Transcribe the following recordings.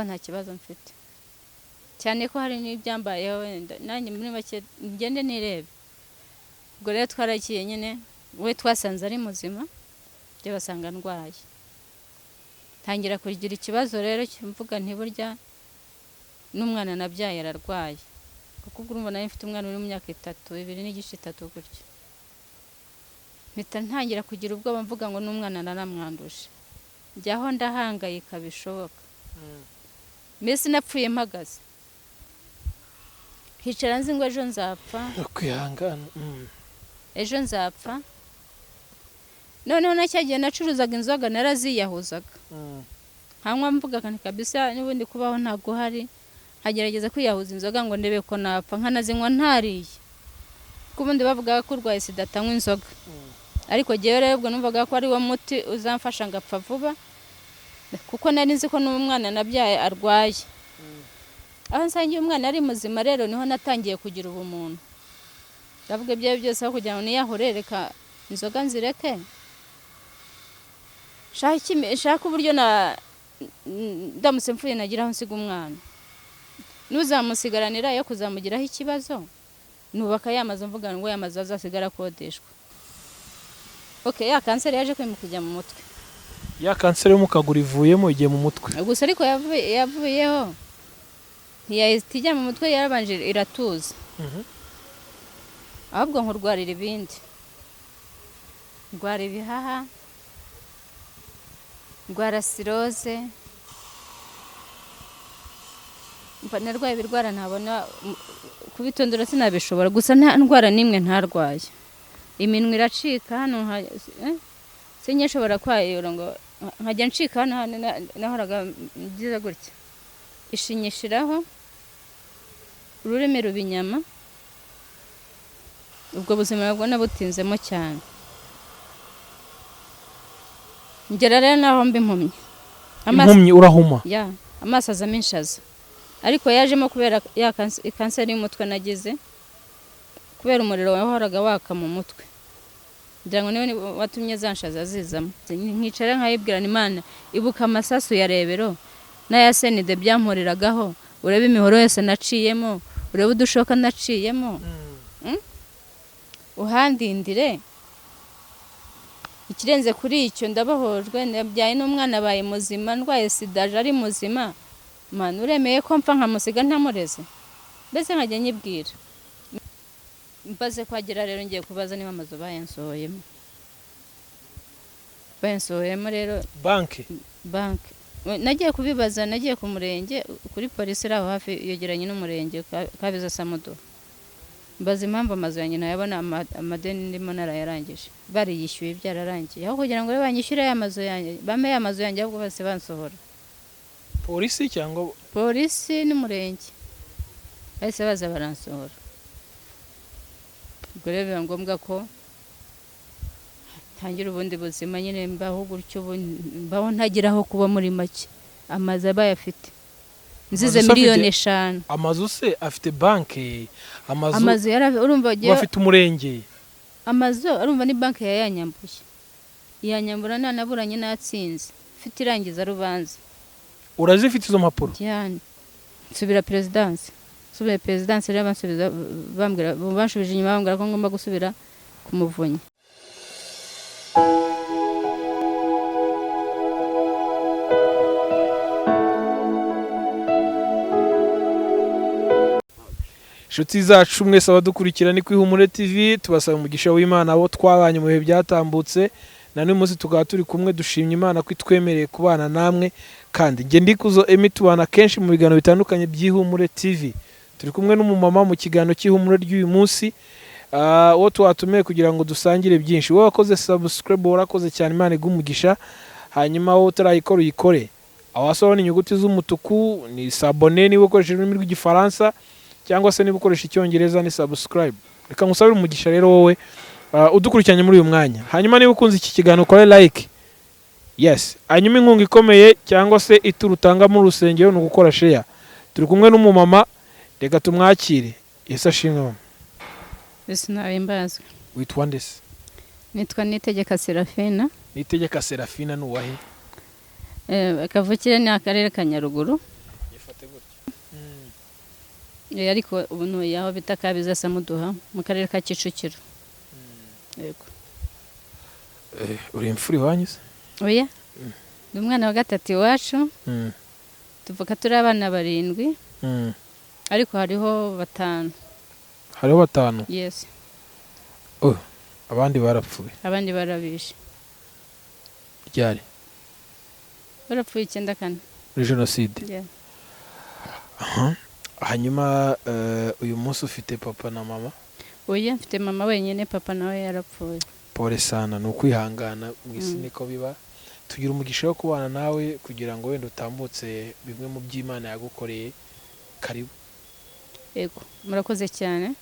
Nta kibazo mfite, cyane ko hari n'ibyambayeho wenda nanjye muri make ngende nirebe. Ubwo rero twaragiye nyine, we twasanze ari muzima, njye basanga ndwaye, ntangira kugira ikibazo rero mvuga nti burya n'umwana nabyaye ararwaye, kuko ubwo urumva nari mfite umwana uri mu myaka 3, 2.5, 3 gutyo. Mpita ntangira kugira ubwoba mvuga ngo n'umwana naramwanduje, njyaho ndahangayika bishoboka. Mbese napfuye mpagaze, nkicara nzi ngo ejo nzapfa. Kwihangana. Ejo nzapfa. Noneho na cya gihe nacuruzaga inzoga naraziyahuzaga, nkanywa mvuga nti kabisa n'ubundi kubaho ntabwo uhari, nkagerageza kwiyahuza inzoga ngo ndebe ko napfa, nkanazinywa ntariye, kuko ubundi bavugaga ko urwaye sida atanywa inzoga. Ariko jyewe rero ubwo numvaga ko ari wo muti uzamfasha ngapfa vuba, kuko nari nzi ko n'umwana nabyaye arwaye. Aho nsangiye umwana ari muzima rero niho natangiye kugira ubumuntu, ndavuga ibyo ari byo byose aho kugira ngo niyahure, reka inzoga nzireke, nshake uburyo na ndamutse mfuye nagira aho nsiga umwana, n'uzamusigaranira yo kuzamugiraho ikibazo. Nubaka ya mazu mvuga ngo ya mazu azasigara akodeshwa. Okay, ya kanseri yaje kwimuka ijya mu mutwe. Ya kanseri yo mu kaguru ivuyemo igiye mu mutwe. Gusa ariko yavuyeho ntiyahita ijya mu mutwe, yarabanje iratuza. Ahubwo nkurwarira ibindi, ndwara ibihaha, ndwara cirrhose, narwaye ibirwara ntabona kubitondora sinabishobora. Gusa nta ndwara n'imwe ntarwaye. Iminwa iracika hano, sinyishobora kwayura ngo nkajya ncika hano, hano nahoraga ngize gutya, ishinyishiraho, ururimi ruba inyama. Ubwo buzima nabwo nabutinzemo cyane, ngera rero naho mba impumyi. Impumyi, urahuma? Ya, amaso azamo inshaza, ariko yajemo kubera ya kanseri y'umutwe nagize, kubera umuriro wahoraga waka mu mutwe, ngira ngo niwe watumye za nshaza zizamo. Nkicara nkayibwira, Imana, ibuka amasasu ya Rebero n'aya CND byamporeragaho, urebe imihoro yose naciyemo, urebe udushoka naciyemo, uhandindire. Ikirenze kuri icyo, ndabohojwe, nabyaye n'umwana abaye muzima, ndwaye sida aje ari muzima. Mana, uremeye ko mpfa nkamusiga ntamureze? Mbese nkajya nyibwira. Mbaze kwagera rero ngiye kubaza niba amazu bayansohoyemo. Bayansohoyemo rero. Banki? Banki. Nagiye kubibaza, nagiye ku murenge, kuri polisi iri aho hafi yegeranye n'umurenge Kabeza Samuduha, mbaza impamvu amazu yanjye ntayabona, amadeni ndimo narayarangije, bariyishyuye byararangiye. Aho kugira ngo banyishyure ya mazu yanjye, bampe ya mazu yanjye, ahubwo bose bansohora. Polisi cyangwa? Polisi n'umurenge bahise baza baransohora. Ubwo rero biba ngombwa ko ntangira ubundi buzima nyine, mbaho gutyo ubu, mbaho ntagira aho kuba. Muri make amazu abaye afite nzize Amazu se miliyoni 5. Amazu se afite banki? Amazu Amazu yari urumva bafite umurenge? Amazu urumva ni banki yayanyambuye, iyanyambura nanaburanye natsinze, mfite irangiza rubanza. Urazifite izo mpapuro? Cyane. Nsubira perezidansi, nsubiye perezidansi rero bansubiza bambwira, banshubije inyuma bambwira ko ngomba gusubira ku Muvunyi. Inshuti zacu mwese abadukurikira ni ku Ihumure TV, tubasaba umugisha w'Imana abo twabanye mu bihe byatambutse, na n'uyu munsi tukaba turi kumwe. Dushimye Imana ko itwemereye kubana namwe, kandi njye Ndikuzo Emmy tubana kenshi mu biganiro bitandukanye by'Ihumure TV. Turi kumwe n'umumama mu kiganiro cy'Ihumure ry'uyu munsi, uwo twatumiye kugira ngo dusangire byinshi. Wowe wakoze subscribe warakoze cyane, Imana iguhe umugisha. Hanyuma wowe utarayikora uyikore, aho hasi urabona inyuguti z'umutuku ni s'abonner niba ukoresheje ururimi rw'Igifaransa, cyangwa se niba ukoresha Icyongereza ni subscribe. Reka ngusabire umugisha rero wowe udukurikiranye muri uyu mwanya. Hanyuma niba ukunze iki kiganiro ukore like, yes. Hanyuma inkunga ikomeye cyangwa se ituro utanga mu rusengero ni ugukora share. Turi kumwe n'umumama, reka tumwakire. Yesu ashimwe, mama. Mbese nahimbazwe. Witwa nde se? Nitwa Nitegeka Serafina. Nitegeka Serafina ni uwahe? Kavukire ni akarere ka Nyaruguru. Ifate gutya. Ariko ubu ntuye aho bita Kabeza Samuduha, mu karere ka Kicukiro. Yego. Uri imfura iwanyu se? Oya, ni umwana wa gatatu iwacu. Tuvuka turi abana 7, ariko hariho 5. Hariho 5? Yes. Oh, abandi barapfuye? Abandi barabishe. Ryari? Barapfuye 94. Muri jenoside? Yeah. Hanyuma uyu munsi ufite papa na mama? Oya, mfite mama wenyine, papa nawe yarapfuye. Pole sana, ni ukwihangana mu isi niko biba. Tugira umugisha wo kubana nawe kugira ngo wenda utambutse bimwe mu by'Imana yagukoreye. Karibu. Yego, murakoze cyane.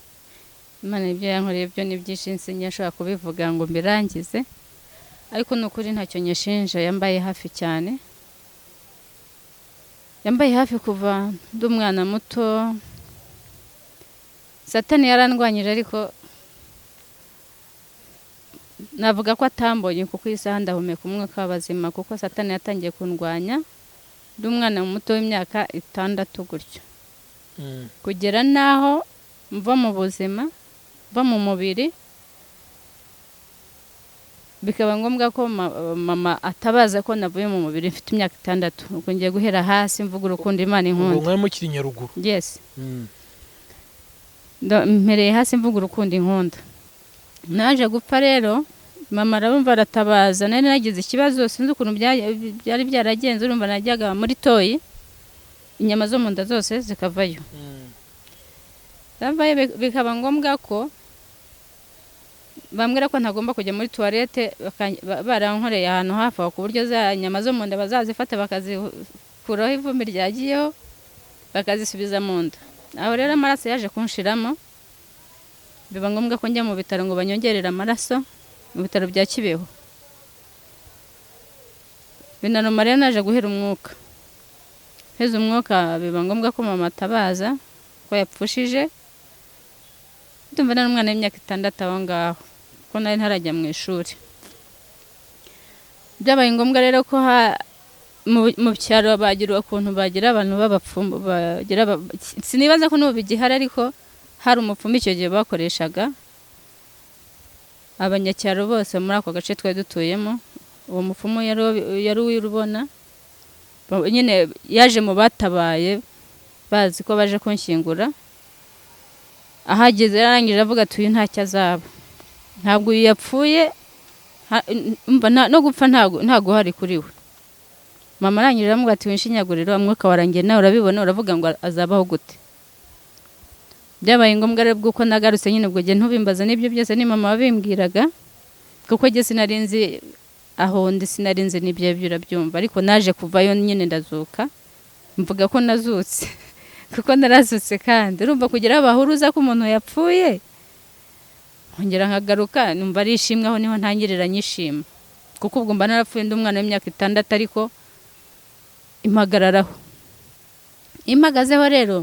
Imana ibyo yankoreye byo ni byinshi, sinyashobora kubivuga ngo mbirangize, ariko ni ukuri ntacyo nyishinja. Yambaye hafi cyane, yambaye hafi kuva ndi umwana muto. Satani yarandwanyije, ariko navuga ko atambonye, kuko isaha ndahumeka umwuka w'abazima, kuko Satani yatangiye kundwanya ndi umwana muto w'imyaka 6 gutyo, kugera n'aho mva mu buzima, mva mu mubiri, bikaba ngombwa ko mama atabaza ko navuye mu mubiri mfite imyaka 6. Ubwo ngiye guhera hasi mvuga urukundo Imana inkunda. Ubwo mwari mukiri Nyaruguru? Yes. Mpereye hasi mvuga urukundo inkunda. Naje gupfa rero, mama arabumva aratabaza. Nari nagize ikibazo, sinzi ukuntu byari byaragenze, urumva najyaga muri toyi, inyama zo mu nda zose zikavayo. Zavayo, bikaba ngombwa ko bambwira ko ntagomba kujya muri toilette, barankoreye ahantu hafi aho, ku buryo za nyama zo mu nda bazazifata bakazikuraho ivumbi ryagiyeho, bakazisubiza mu nda. Aho rero amaraso yaje kunshiramo, biba ngombwa ko njya mu bitaro ngo banyongerere amaraso, mu bitaro bya Kibeho. Binanuma rero naje guhera umwuka. Heza umwuka, biba ngombwa ko mama atabaza ko yapfushije. Ndumva nari umwana w'imyaka 6 aho ngaho, ko nari ntarajya mu ishuri. Byabaye ngombwa rero ko mu cyaro bagira ukuntu bagira abantu b'abapfumu, bagira, sinibaza ko n'ubu bigihari, ariko hari umupfumu icyo gihe bakoreshaga abanyacyaro bose muri ako gace twari dutuyemo. Uwo mupfumu yari uw'Irubona nyine, yaje mu batabaye bazi ko baje kunshyingura. Ahageze yarangije avuga ati uyu ntacyo azaba, ntabwo uyu yapfuye, no gupfa ntago hari kuri we. Mama arangije aramubwira ati winshinyagurire, umwuka warangiye nawe urabibona, uravuga ngo azabaho gute? Byabaye ngombwa rero bw'uko nagarutse nyine, ubwo gihe ntubimbaza n'ibyo byose ni mama wabimbwiraga, kuko njye sinari nzi aho ndi, sinari nzi n'ibyo urabyumva, ariko naje kuvayo nyine ndazuka, mvuga ko nazutse kuko narazutse. Kandi urumva kugira abahuruza ko umuntu yapfuye, nkongera nkagaruka, numva ari ishimwe, aho niho ntangirira nyishima, kuko ubwo mba narapfuye ndi umwana w'imyaka 6, ariko impagararaho. Impagazeho rero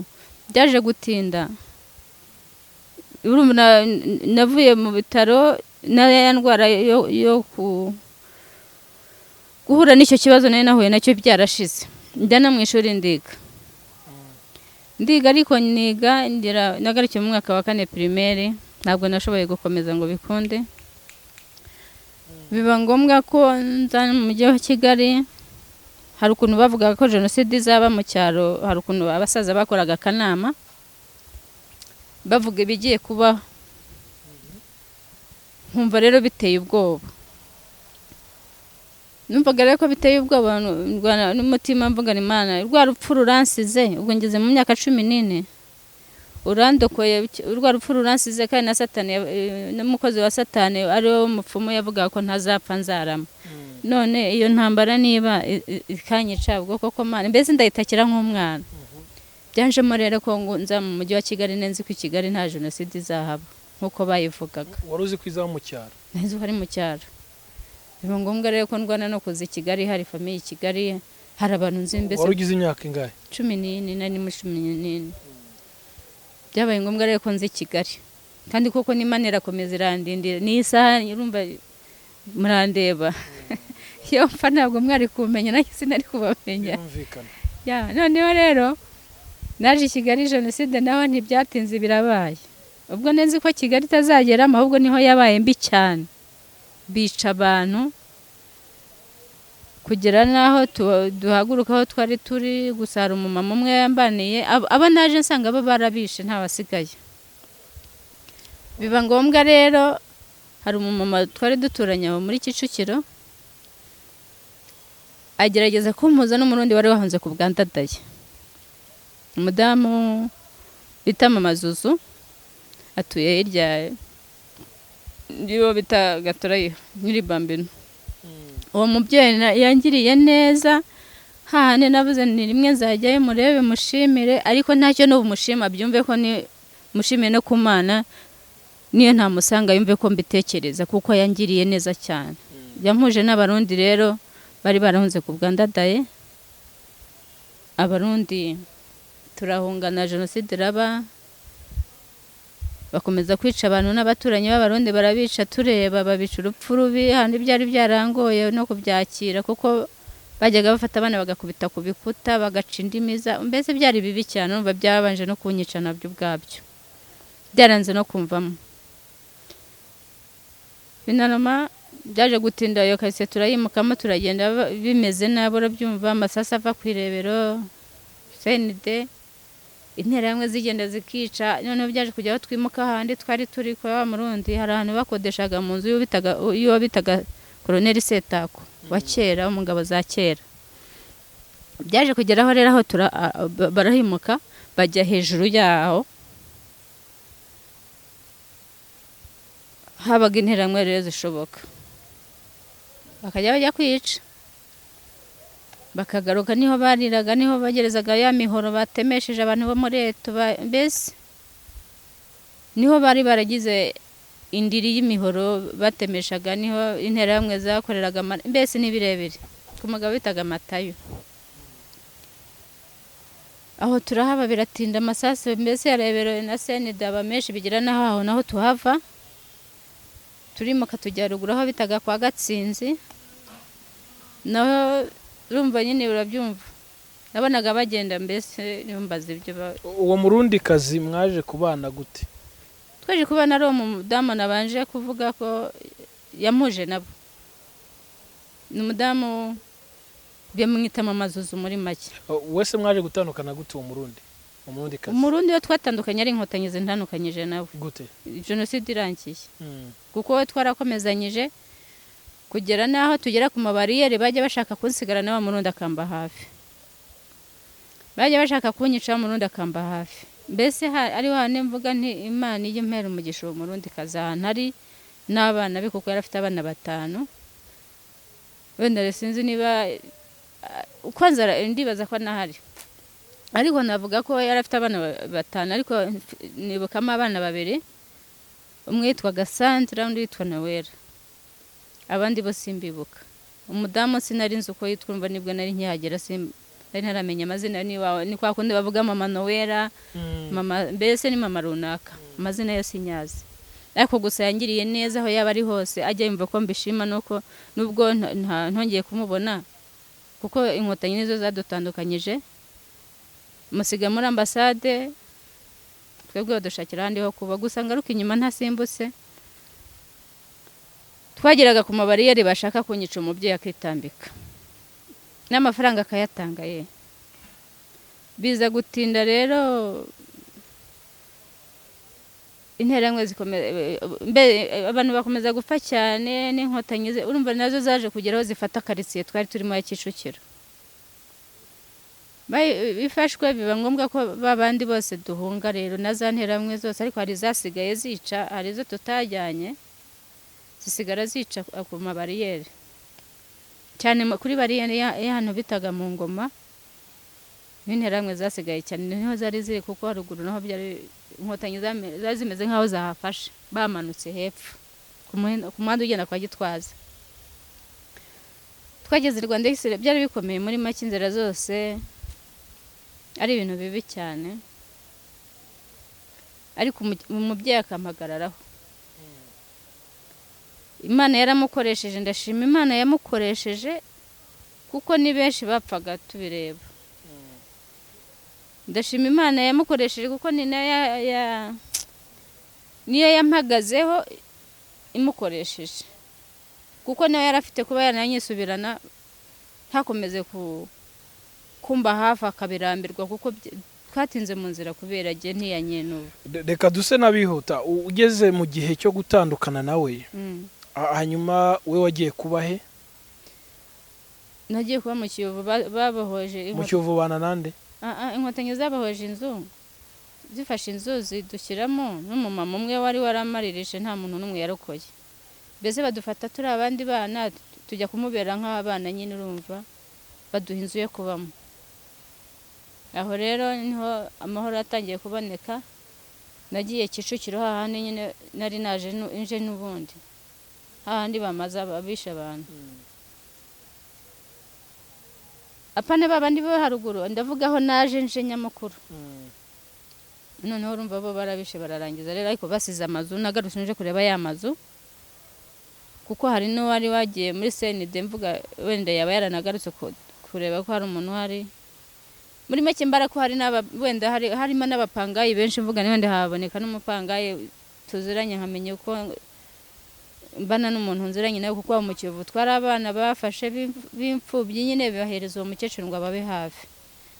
byaje gutinda. Urumva navuye mu bitaro na ya ndwara yo guhura n'icyo kibazo nari nahuye nacyo byarashize, njya no mu ishuri ndiga. Ndiga ariko niga ngera nagarukiye mu mwaka wa 4 primaire, ntabwo nashoboye gukomeza ngo bikunde. Biba ngombwa ko nza mu mujyi wa Kigali. Hari ukuntu bavugaga ko jenoside izaba mu cyaro, hari ukuntu abasaza bakoraga akanama bavuga ibigiye kubaho, nkumva rero biteye ubwoba. Numvaga rero ko biteye ubwoba, n'umutima mvuga Imana, rwa rupfu ruransize. Ubwo ngeze mu myaka 14, urandokoye, rwa rupfu ruransize. Kandi na Satani, n'umukozi wa Satani ari we mupfumu, yavugaga ko ntazapfa nzarama. None iyo ntambara niba ikanyica, ubwo koko Mana, mbese ndayitakira nk'umwana. Byanjemo rero ko ngo nza mu mujyi wa Kigali, nzi ko i Kigali nta jenoside izahaba nk'uko bayivugaga. Wari uzi ko izaba mu cyaro? Nzi ko ari mu cyaro. Biba ngombwa rero ko ndwana no kuza i Kigali, hari famiye i Kigali, hari abantu nzi mbese. Wari ugize imyaka ingahe? 14, nari muri 14. Byabaye ngombwa rero ko nzi i Kigali, kandi koko n'Imana irakomeza irandindira. Ni isaha urumva murandeba, iyo mpfa ntabwo mwari kumenya, nanjye sinari kubamenya. Noneho rero Naje i Kigali jenoside naho ntibyatinze birabaye. Ubwo nzi ko Kigali itazageramo, ahubwo niho yabaye mbi cyane, bica abantu kugera n'aho duhaguruka aho twari turi. Gusa hari umumama umwe yambaniye, abo naje nsanga bo barabishe, ntawasigaye. Biba ngombwa rero, hari umumama twari duturanye aho muri Kicukiro, agerageza kumpuza n'Umurundi wari wahunze ku bwa Ndadaye, umudamu bita Mama Zuzu, atuye hirya y'uwo bita Gaturayiha nyiri Bambino. Uwo mubyeyi yangiriye neza hahandi navuze ni rimwe nzajyayo murebe mushimire, ariko ntacyo n'ubu mushima, byumve ko ni mushimiye no ku Mana, niyo ntamusanga yumve ko mbitekereza, kuko yangiriye neza cyane. Yampuje n'Abarundi rero bari barahunze ku bwa Ndadaye. Abarundi turahungana, jenoside iraba, bakomeza kwica abantu, n'abaturanyi b'Abarundi barabica tureba, babica urupfu rubi. Handi byari byarangoye no kubyakira, kuko bajyaga bafata abana bagakubita ku bikuta, bagaca indimi, mbese byari bibi cyane. Urumva byabanje no kunyica nabyo ubwabyo, byaranze no kumvamo. Finalement byaje gutinda, iyo karitsiye turayimukamo, turagenda bimeze nabi, urabyumva, amasasu ava ku Irebero, CND, Interahamwe zigenda zikica. Noneho byaje kujya aho twimuka ahandi twari turi kwa wa Murundi, hari ahantu bakodeshaga mu nzu y'uwo bitaga Koroneli Setako wa kera, wo mu ngabo za kera. Byaje kugeraho rero aho barahimuka bajya hejuru yaho, habaga Interahamwe rero zishoboka, bakajya bajya kwica bakagaruka, niho bariraga, niho bagerezaga ya mihoro batemesheje abantu bo muri eto, mbese niho bari baragize indiri y'imihoro batemeshaga, niho Interahamwe zakoreraga, mbese ni birebire, ku mugabo bitaga Matayo. Aho turahaba biratinda, amasasu mbese yareberewe na CND aba menshi, bigira n'aho aho naho tuhava, turimuka tujya ruguru aho bitaga kwa Gatsinzi. Naho urumva nyine, urabyumva, nabonaga bagenda, mbese nimbaza ibyo Uwo Murundi kazi mwaje kubana gute? Twaje kubana ari uwo mudamu nabanje kuvuga ko yamuje nabo, ni umudamu bamwita Mama Zuzu muri make. Wese mwaje gutandukana gute uwo Murundi, Umurundi kazi? Umurundi we twatandukanye ari Inkotanyi zintandukanyije nawe. Gute? Jenoside irangiye, kuko we twarakomezanyije kugera n'aho tugera ku mabariyeri, bajya bashaka kunsigara nawe Murundi akamba hafi, bajya bashaka kunyica Murundi akamba hafi. Mbese ariho hantu mvuga nti Imana ijye impera umugisha uwo Murundi kazi ahantu ari n'abana be, kuko yari afite abana 5. Wenda sinzi niba kwanza ndibaza ko nahari, ariko navuga ko yari afite abana 5, ariko nibukamo abana 2, umwe yitwaga Sandra undi yitwa Noella, abandi bo simbibuka. Umudamu sinari nzi uko yitwa, urumva nibwo nari nkihagera, nari ntaramenya amazina, ni kwa kundi bavuga Mama Noella, mama, mbese ni mama runaka, amazina yo sinyazi. Ariko gusa yangiriye neza, aho yaba ari hose ajya yumva ko mbishima, nuko nubwo ntongeye kumubona, kuko Inkotanyi nizo zadutandukanyije, musiga muri ambasade, twebwe badushakira ahandi ho kuba. Gusa ngaruka inyuma ntasimbutse, twageraga ku mabariyeri bashaka kunyica, umubyeyi akitambika n'amafaranga akayatanga ye. Biza gutinda rero, Interahamwe abantu bakomeza gupfa cyane, n'Inkotanyi urumva nazo zaje kugeraho zifata karitsiye twari turimo ya Kicukiro. Bifashwe biba ngombwa ko babandi bose duhunga rero, na za Nterahamwe zose, ariko hari izasigaye zica, hari izo tutajyanye zisigara zica ku mabariyeri, cyane kuri bariyeri y'ahantu bitaga mu Ngoma, n'Interahamwe zasigaye cyane niho zari ziri, kuko haruguru naho byari Inkotanyi zari zimeze nk'aho zahafashe, bamanutse hepfo ku muhanda ugenda kwa Gitwaza. Twageze i Rwanda byari bikomeye muri make, inzira zose ari ibintu bibi cyane, ariko umubyeyi akampagararaho. Imana yaramukoresheje, ndashima Imana yamukoresheje, kuko ni benshi bapfaga tubireba. Ndashima Imana yamukoresheje, kuko ni nayo niyo yampagazeho imukoresheje, kuko nawe yari afite kuba yananyisubirana, ntakomeze kumba hafi akabirambirwa, kuko twatinze mu nzira kubera jye ntiyanyenuba. Reka duse n'abihuta. Ugeze mu gihe cyo gutandukana nawe, hanyuma we wagiye kuba he? Nagiye kuba mu Kiyovu, babohoje. Mu Kiyovu bana nande? Inkotanyi zabohoje inzu, zifashe inzu zidushyiramo n'umumama umwe wari waramaririje, nta muntu n'umwe yarokoye. Mbese badufata turi abandi bana, tujya kumubera nk'abana nyine, urumva, baduha inzu yo kubamo. Aho rero niho amahoro yatangiye kuboneka. Nagiye Kicukiro, hahandi nyine nari naje nje n'ubundi, hahandi bamaze abishe abantu. Apana babandi bo haruguru, ndavuga aho naje nje nyamukuru. Noneho urumva bo barabishe bararangiza rero, ariko basize amazu. Nagarutse nje kureba ya mazu, kuko hari n'uwari wagiye muri CND, mvuga wenda yaba yaranagarutse kureba ko hari umuntu uhari. Muri make mbara ko hari n'aba wenda hari harimo n'abapangayi benshi, mvuga ni wenda haboneka n'umupangayi tuziranye, nkamenya uko mbana n'umuntu nziranye nawe, kuko mu Kiyovu twari abana bafashe b'imfubyi nyine, bahereza uwo mukecuru ngo ababe hafi.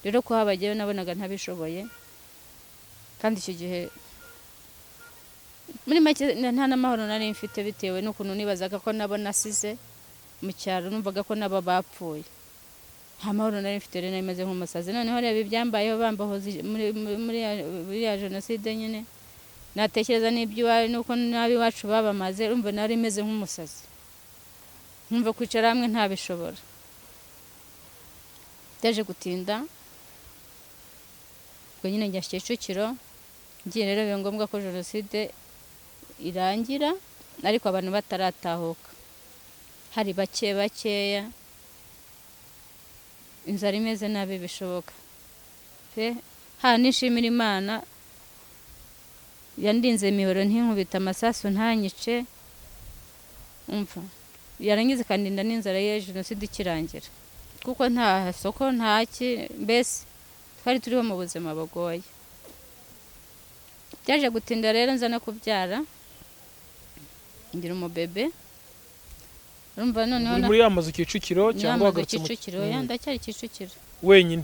Rero kuhabageyo nabonaga ntabishoboye, kandi icyo gihe muri make nta n'amahoro nari mfite, bitewe n'ukuntu nibazaga ko nabo nasize mu cyaro, numvaga ko nabo bapfuye. Nta mahoro nari mfite rero, nari meze nk'umusazi. Noneho reba ibyambayeho, bambahoze muri ya jenoside nyine, natekereza n'iby'iwawe nuko n'ab'iwacu babamaze, urumva nari meze nk'umusazi, nkumva kwicara hamwe ntabishobora. Byaje gutinda, ubwo nyine njya Kicukiro. Ngiye rero biba ngombwa ko jenoside irangira, ariko abantu bataratahuka, hari bake bakeya, inzara imeze nabi bishoboka pe. Ha, nishimira Imana yandinze imihoro ntinkubite amasasu ntanyice, umva, yarangiza ikandinda n'inzara ye jenoside ikirangira, kuko nta soko, nta ki, mbese twari turiho mu buzima bugoye. Byaje gutinda rero nza no kubyara, ngira umubebe, urumva noneho Uri muri ya mazu Kicukiro cyangwa Nyamaze wagarutse mu Kicukiro? Ya, ndacyari Kicukiro. Wenyine?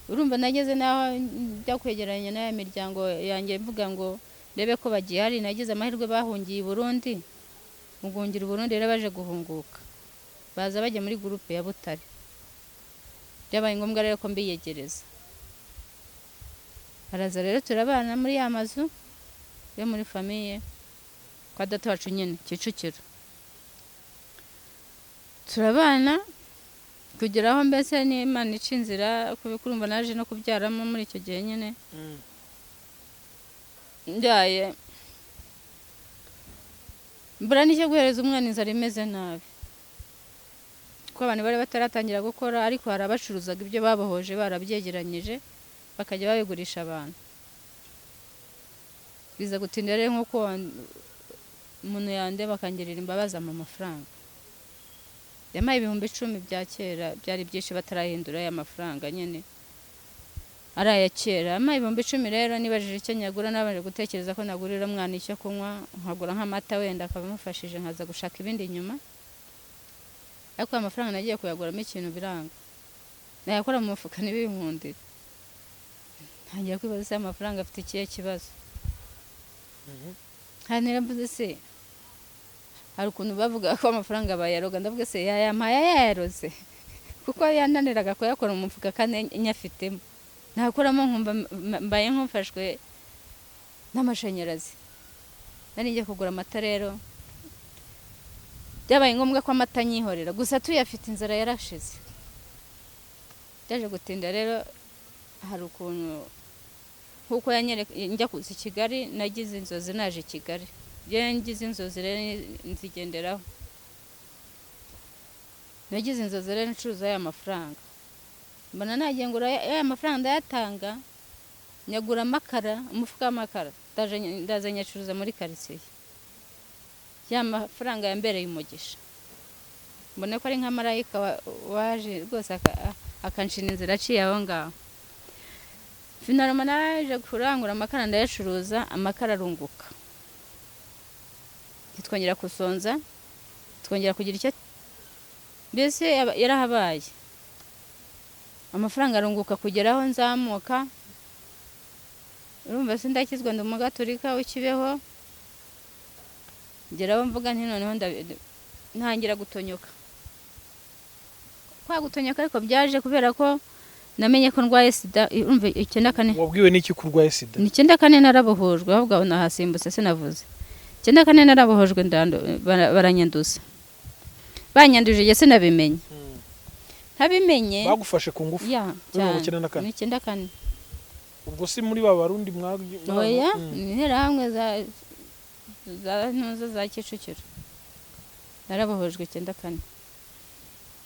Urumva nageze n'aho njya kwegeranya n'aya miryango yanjye, mvuga ngo ndebe ko bagihari. Nagize amahirwe bahungiye i Burundi. Mu guhungira i Burundi rero, baje guhunguka baza bajya muri groupe ya Butare. Byabaye ngombwa rero ko mbiyegereza. Baraza rero turabana muri ya mazu yo muri famille kwa data wacu nyine Kicukiro. Turabana kugera aho mbese n'Imana ica inzira, kurumva naje no kubyaramo muri icyo gihe nyine. Mbyaye mbura n'icyo guhereza umwana, inzara imeze nabi, kuko abantu bari bataratangira gukora, ariko hari abacuruzaga ibyo babohoje barabyegeranyije, bakajya babigurisha abantu. Biza gutinda rero, nk'uko umuntu yandeba akangirira imbabazi, ampa amafaranga. Yampaye 10,000 bya kera, byari byinshi batarahindura aya mafaranga nyine ari aya kera. Yampaye 10,000 rero, nibajije icyo nyagura. Nabanje gutekereza ko nagurira umwana icyo kunywa, nkagura nk'amata wenda akaba amufashije, nkaza gushaka ibindi nyuma. Ariko aya mafaranga nagiye kuyaguramo ikintu biranga, nayakora mu mufuka ntibinkundire. Ntangira kwibaza se amafaranga afite ikihe kibazo? Hari naravuze se, hari ukuntu bavuga ko amafaranga bayaroga, ndavuga se yayampaye yayaroze, kuko yananiraga kuyakora mu mufuka kandi nyafitemo, nakoramo nkumva mbaye nk'ufashwe n'amashanyarazi. Nari ngiye kugura amata rero, byabaye ngombwa ko amata nyihorera gusa, tuyafite inzara yarashize. Byaje gutinda rero, hari ukuntu nkuko yanyereka njya kuza i Kigali, nagize inzozi naje i Kigali. Iyo ngize inzozi rero nzigenderaho. Nagize inzozi rero ncuruza aya mafaranga, mbona nagiye ngura aya mafaranga, ndayatanga, nyagura amakara, umufuka w'amakara, ndaza nyacuruza muri karitsiye. Ya mafaranga yambereye umugisha, mbona ko ari nka marayika waje rwose akanshira inzira aciye aho ngaho. Finalement naje kurangura amakara, ndayacuruza, amakara arunguka, ntitwongera gusonza, twongera kugira icyo, mbese yarahabaye, amafaranga arunguka kugera aho nzamuka. Urumva sindakizwa, ndi umugaturika w'ikibeho. Ngeraho mvuga nti noneho ntangira gutonyoka. Kwa gutonyoka ariko byaje kubera ko namenye ko ndwaye sida. Urumva 94. Wabwiwe n'iki ko urwaye sida? Ni 94 narabohojwe, ahubwo aho nahasimbutse sinavuze. 94 narabohojwe, baranyanduza. Banyanduje njye sinabimenye, ntabimenye. Bagufashe ku ngufu? Ya. Muri 94? Ni 94. Ubwo si muri ba Barundi Oya. Ni Interahamwe za ntuza za Kicukiro. Narabohojwe 94,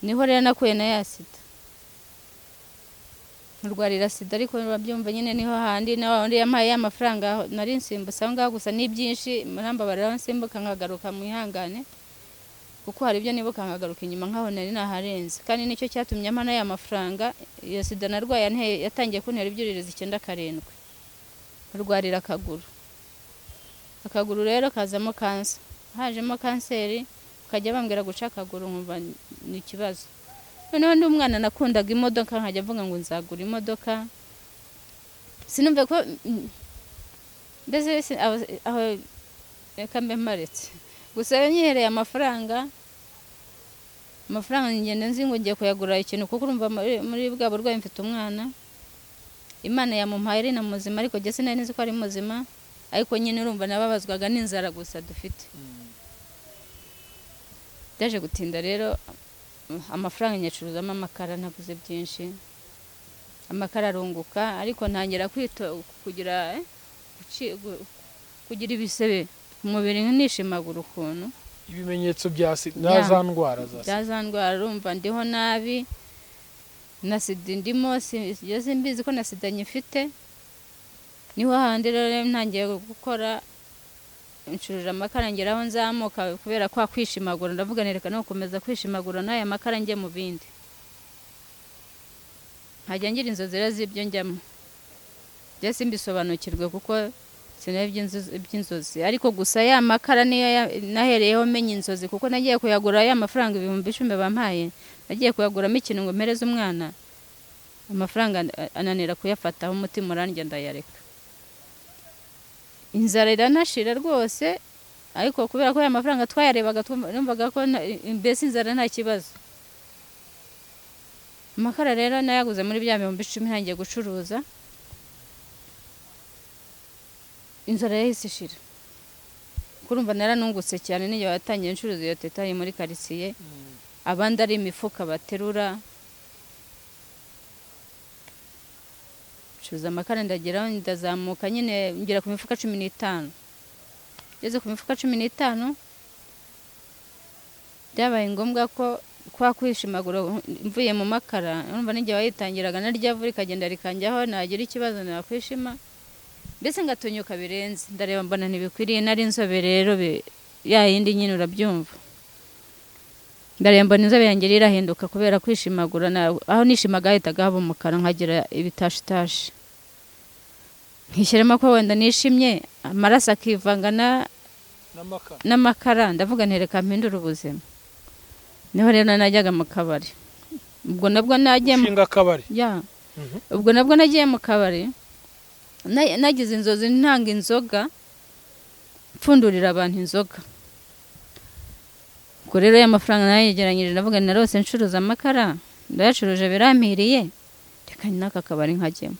niho rero nakuye na ya sida, nkurwarira sida. Ariko urabyumva nyine, niho handi na wa wundi yampaye ya mafaranga nari nsimbutse aho ngaho. Gusa ni byinshi, murambabarira aho nsimbuka nkagaruka, mwihangane, kuko hari ibyo nibuka nkagaruka inyuma nkaho nari naharenze. Kandi nicyo cyatumye ampa n'aya mafaranga. Iyo sida narwaye yatangiye kuntera ibyuririzi 97, nkurwarira akaguru. Akaguru rero kazamo kansa, hajemo kanseri, bakajya bambwira guca akaguru, nkumva ni ikibazo. Noneho ndi umwana nakundaga imodoka, nkajya mvuga ngo nzagura imodoka. Sinumve ko mbese aho reka mbe mparetse. Gusa rero nyihereye amafaranga, amafaranga ngenda nzi ngo ngiye kuyagura ikintu, kuko urumva muri bwa burwayi mfite umwana, Imana yamumpaye ari na muzima, ariko njye sinari nzi ko ari muzima. Ariko nyine urumva nababazwaga n'inzara gusa dufite. Byaje gutinda rero, amafaranga nyacuruzamo amakara, ntavuze byinshi, amakara arunguka, ariko ntangira kwito kugira kugira ibisebe ku mubiri, nishimagura ukuntu. Ibimenyetso bya sida. Ya. Za ndwara za sida. Bya za ndwara. Urumva ndiho nabi, na sida ndimo, iyo simbizi ko na sida nyifite. Niho handi rero ntangiye gukora, ncuruje amakara, ngeraho nzamuka kubera kwa kwishimagura. Ndavuga nti reka no gukomeza kwishimagura n'aya makara njye mu bindi. Nkajya ngira inzozi rero z'ibyo njyamo, njye simbisobanukirwe kuko sinari iby'inzozi. Ariko gusa ya makara niyo nahereyeho menya inzozi, kuko nagiye kuyagura ya mafaranga 10,000 bampaye, nagiye kuyaguramo ikintu ngo mpereze umwana, amafaranga ananira kuyafataho, umutima urandya, ndayareka. Inzara iranashira rwose, ariko kubera ko ya mafaranga twayarebaga, numvaga ko mbese inzara nta kibazo. Amakara rero nayaguze muri bya 10,000, ntangiye gucuruza, inzara yahise ishira. Kurumva naranungutse cyane n'igihe watangiye ncuruza iyo tetayi muri karitsiye, abandi ari imifuka baterura. Ncuruza amakara, ndageraho ndazamuka nyine, ngera ku mifuka 15. Ngeze ku mifuka 15, byabaye ngombwa ko kwa kwishimagura mvuye mu makara, urumva n'igihe wayitangiraga naryo vu rikagenda rikanjyaho, nagira ikibazo nakwishima, mbese ngatonyuka birenze. Ndareba mbona ntibikwiriye, nari inzobe rero ya yindi nyine urabyumva. Ndareba mbona inzobe yanjye irahinduka kubera kwishimagura, aho nishimaga hahitaga haba umukara, nkagira ibitashitashi, nkishyiramo ko wenda nishimye, amaraso akivanga n'amakara. N'amakara. Ndavuga nti reka mpindure ubuzima. Niho rero najyaga mu kabari, ubwo nabwo nagiye mu Ushinga akabari? Ya. Ubwo nabwo nagiye mu kabari, nagize inzozi ntanga inzoga, mpfundurira abantu inzoga. Ubwo rero ya mafaranga nayegeranyije, ndavuga nti narose ncuruza amakara, ndayacuruje birampiriye, reka n'aka kabari nkajyemo.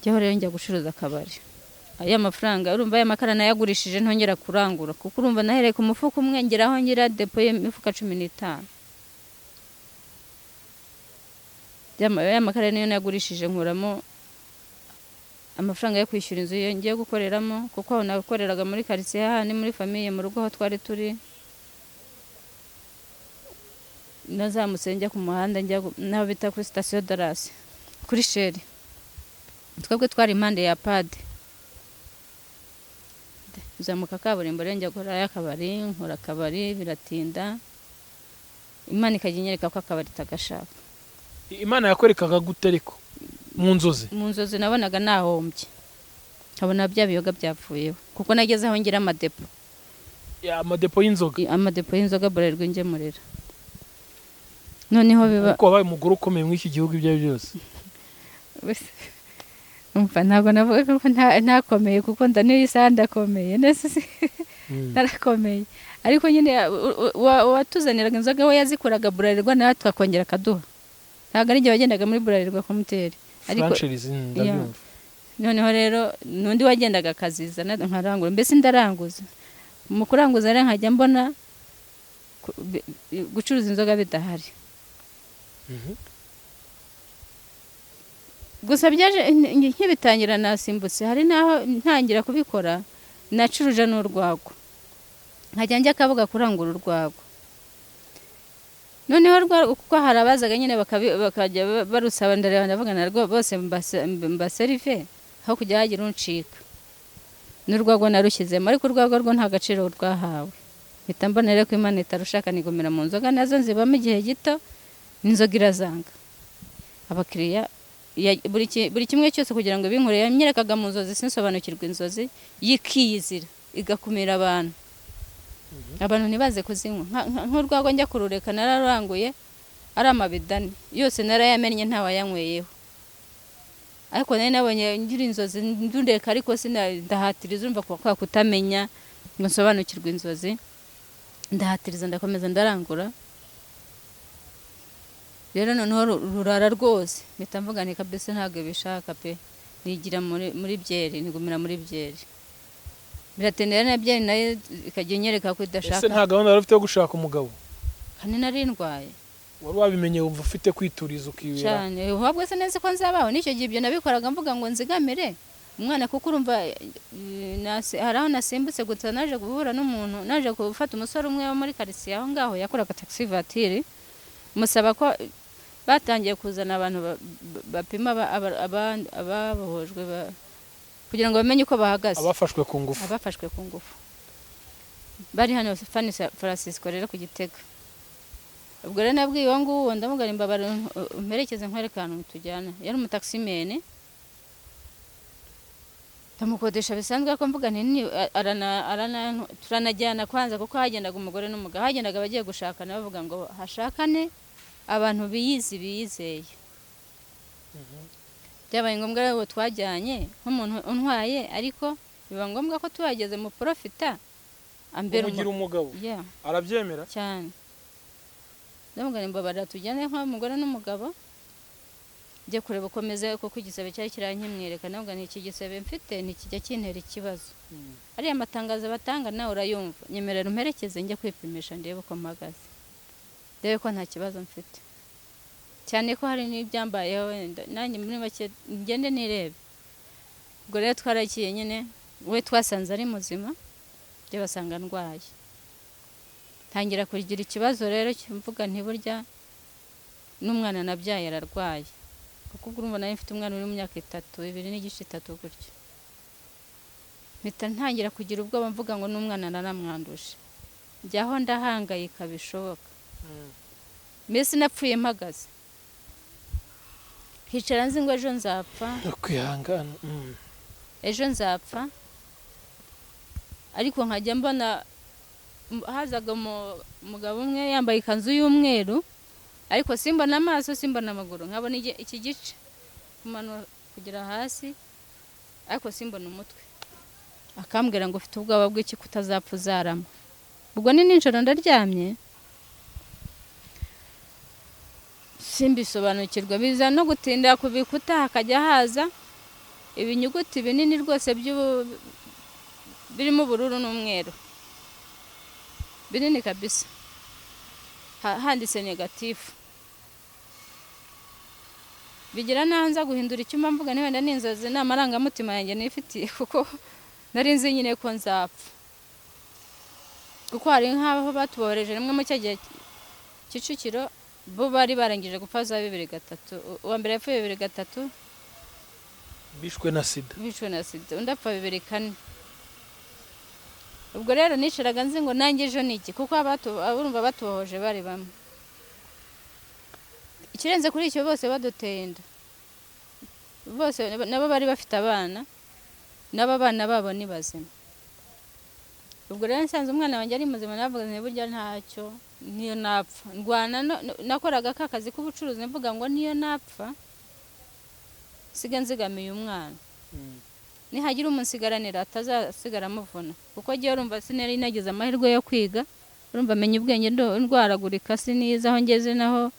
Njyeho rero njya gucuruza akabari. Aya mafaranga, urumva aya makara nayagurishije, ntongera kurangura, kuko urumva nahereye ku mufuka umwe ngeraho ngira depo y'imifuka 15. Ya makara niyo nayagurishije, nkuramo amafaranga yo kwishyura inzu iyo ngiye gukoreramo, kuko aho nakoreraga muri karitsiye hahandi muri famille mu rugo aho twari turi. Nazamutse njya ku muhanda, njya n'aho bita kuri sitasiyo Darasi, kuri Shell. Twebwe twari impande ya pade. Nzamuka kaburimbo rero njya gukora akabari, nkora akabari biratinda, Imana ikajya inyereka ko akabari itagashaka. Imana yakwerekaga gute ariko? Mu nzozi? Mu nzozi nabonaga nahombye, nkabona bya biyoga byapfuyeho, kuko nageze aho ngira amadepo. Ya, amadepo y'inzoga? Amadepo y'inzoga Bralirwa ingemurira, noneho biba Ariko wabaye umugore ukomeye muri iki gihugu, ibyo ari byo byose. Umva, ntabwo navuga ko ntakomeye, kuko nda n'iyi saha ndakomeye nese narakomeye. Ariko nyine uwatuzaniraga inzoga we yazikuraga Bralirwa, natwe akongera akaduha. Ntabwo ari igihe wagendaga muri Bralirwa komuteri, ariko Franchise, ndabyumva. Noneho rero n'undi wagendaga akazizana, nkarangura, mbese ndaranguza. Mu kuranguza rero nkajya mbona gucuruza inzoga bidahari. Gusa byaje nkibitangira nasimbutse, hari n'aho ntangira kubikora nacuruje n'urwagwa, nkajya njya Kabuga kurangura urwagwa. Noneho kuko hari abazaga nyine bakajya barusaba, ndareba ndavuga narwo bose mbaserive, aho kujya hagira uncika. N'urwagwa narushyizemo, ariko urwagwa rwo nta gaciro rwahawe. Mpita mbona rero ko Imana itarushaka, nigumira mu nzoga, nazo nzibamo igihe gito, n'inzoga irazanga. Abakiriya buri kimwe cyose kugira ngo binkure, yanyerekaga mu nzozi, sinsobanukirwa inzozi, yikiyizira igakumira abantu, abantu ntibaze kuzinywa. Nk'urwagwa njya kurureka, nararanguye ari amabidani yose, narayamennye, ntawayanyweyeho. Ariko nari nabonye ngira inzozi ndureka, ariko ndahatiriza. Urumva kwa kutamenya ngo nsobanukirwe inzozi, ndahatiriza, ndakomeza ndarangura. Rero noneho rurara rwose, mpita mvuga nti kabisa ntabwo bishaka pe. Nigira muri byeri, nigumira muri byeri, biratendera na byeri nayo ikajya inyereka ko Ese idashaka. nta gahunda wari ufite yo gushaka umugabo? Kandi nari ndwaye. Wari wabimenye, wumva ufite kwituriza ukibera? Cyane. Ahubwo se neza ko nzabaho n'icyo gihe, ibyo nabikoraga mvuga ngo nzigamire umwana, kuko urumva hari aho nasimbutse gusa. Naje guhura n'umuntu, naje gufata umusore umwe wo muri karitsiye aho ngaho, yakoraga taxi voiture, musaba ko batangiye kuzana abantu bapima ababohojwe kugira ngo bamenye uko bahagaze. Abafashwe ku ngufu. Abafashwe ku ngufu bari hano Fani Francisco rero ku Gitega. Ubwo rero nabwiye uwo nguwo, ndamubwira imbabare umperekeze nkwereke ahantu tujyana. Yari umutaximene, ndamukodesha bisanzwe, ariko mvuga nti turanajyana kwanza, kuko hagendaga umugore n'umugabo, hagendaga abagiye gushakana, bavuga ngo hashakane abantu biyizi, biyizeye. Byabaye ngombwa rero twajyanye nk'umuntu untwaye, ariko biba ngombwa ko tuhageze mu profita ambera Umugira umugabo? Yeah. Arabyemera? Cyane. Ndamubwira ngo mbabarira tujyane nk'umugore n'umugabo, njye kureba uko meze, kuko igisebe cyari kirankimwereka. Ndamubwira nti iki gisebe mfite ntikijya kintera ikibazo, ariya matangazo batanga nawe urayumva, nyemerera umperekeze njye kwipimisha, ndebe uko mpagaze, ndebe ko nta kibazo mfite, cyane ko hari n'ibyambayeho wenda nanjye muri make ngende nirebe. Ubwo rero twaragiye nyine, we twasanze ari muzima, njye basanga ndwaye. Ntangira kugira ikibazo rero, mvuga nti burya n'umwana nabyaye ararwaye, kuko ubwo urumva nari mfite umwana uri mu myaka 3, 2.5, 3 gutyo. Mpita ntangira kugira ubwoba, mvuga ngo n'umwana naramwanduje. Njyaho ndahangayika bishoboka, mbese napfuye mpagaze, hicara nzi ngo ejo nzapfa. Kwihangana. Ejo nzapfa, ariko nkajya mbona hazaga umugabo umwe yambaye ikanzu y'umweru, ariko simbona amaso, simbona amaguru, nkabona iki gice kumanura kugera hasi, ariko simbona umutwe. Akambwira ngo ufite ubwoba bw'iki kutazapfa uzarama? Ubwo ni nijoro ndaryamye, simbisobanukirwa. Biza no gutinda ku bikuta hakajya haza ibinyuguti binini rwose birimo ubururu n'umweru, binini kabisa, handitse négatif. Bigira n'aho nza guhindura icyumba, mvuga ni wenda ni inzozi, ni amarangamutima yanjye nifitiye, kuko nari nzi nyine ko nzapfa. Kuko hari nk'aho batubohereje rimwe mu cya gihe Kicukiro, bo bari barangije gupfa za 2003. Uwa mbere yapfuye 2003. Bishwe na sida? Bishwe na sida. Undi apfa 2004. Ubwo rero nicaraga nzi ngo nanjye ejo ni iki, kuko urumva batubohoje bari bamwe. Ikirenze kuri icyo, bose baduteye inda. Bose nabo bari bafite abana, nabo abana babo ni bazima. Ubwo rero nsanze umwana wanjye ari muzima, navuga nti burya ntacyo, niyo napfa ndwana nakoraga ka kazi k'ubucuruzi, mvuga ngo niyo napfa nsiga nzigamiye umwana, nihagira umunsigaranira atazasigara amuvuna, kuko agiye urumva sinari nagize amahirwe yo kwiga, urumva menya ubwenge ndwaragurika, siniza aho ngeze naho.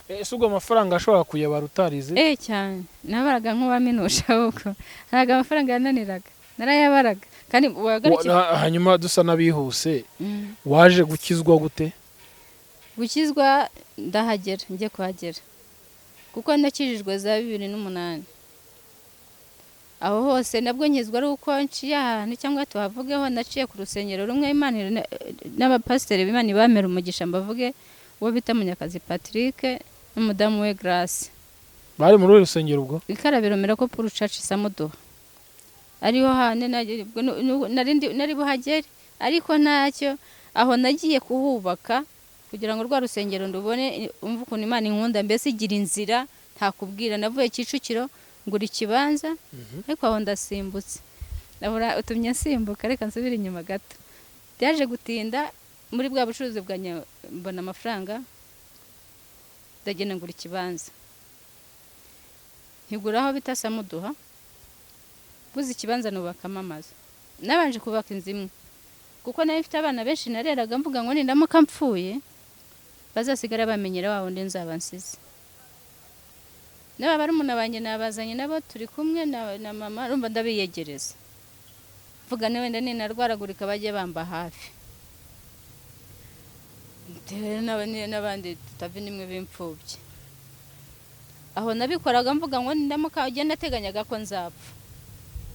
Ese ubwo amafaranga ashobora kuyabara utarize? Cyane, nabaraga nk'uwaminusha, ahubwo ntabwo amafaranga yananiraga, narayabaraga kandi wagarukiye. Hanyuma dusa n'abihuse, waje gukizwa gute? Gukizwa ndahagera, njye kuhagera kuko nakijijwe za 2008. Aho hose nabwo nkizwa ari uko nciye ahantu cyangwa tuhavugeho, naciye ku rusengero rumwe, Imana n'abapasiteri b'Imana ibamera umugisha, mbavuge uwo bita Munyakazi Patrick n'umudamu we Grace. Bari muri uru rusengero ubwo? Ikarabiro Miracle Pool Church Samuduha, ariho hane ubwo nari buhagere, ariko ntacyo. Aho nagiye kuhubaka kugira ngo rwa rusengero ndubone, umve ukuntu Imana inkunda, mbese igira inzira ntakubwira. Navuye Kicukiro ngura ikibanza, ariko aho ndasimbutse, ndabura utumye nsimbuka, reka nsubire inyuma gato. Byaje gutinda muri bwa bucuruzi bwa mbona amafaranga, ndagenda ngura ikibanza, nkigura aho bita Samuduha. Buze ikibanza nubakamo amazu. Nabanje kubaka inzu imwe kuko nari mfite abana benshi nareraga, mvuga ngo nindamuka mpfuye bazasigara bamenyera wa wundi nzaba nsize. N'aba barumuna banjye nabazanye nabo turi kumwe na mama, urumva ndabiyegereza, mvuga ni wenda ninarwaragurika bajye bamba hafi. N'abandi tutava nimwe b'imfubyi. Aho nabikoraga mvuga ngo nindamuka, ugenda nateganyaga ko nzapfa,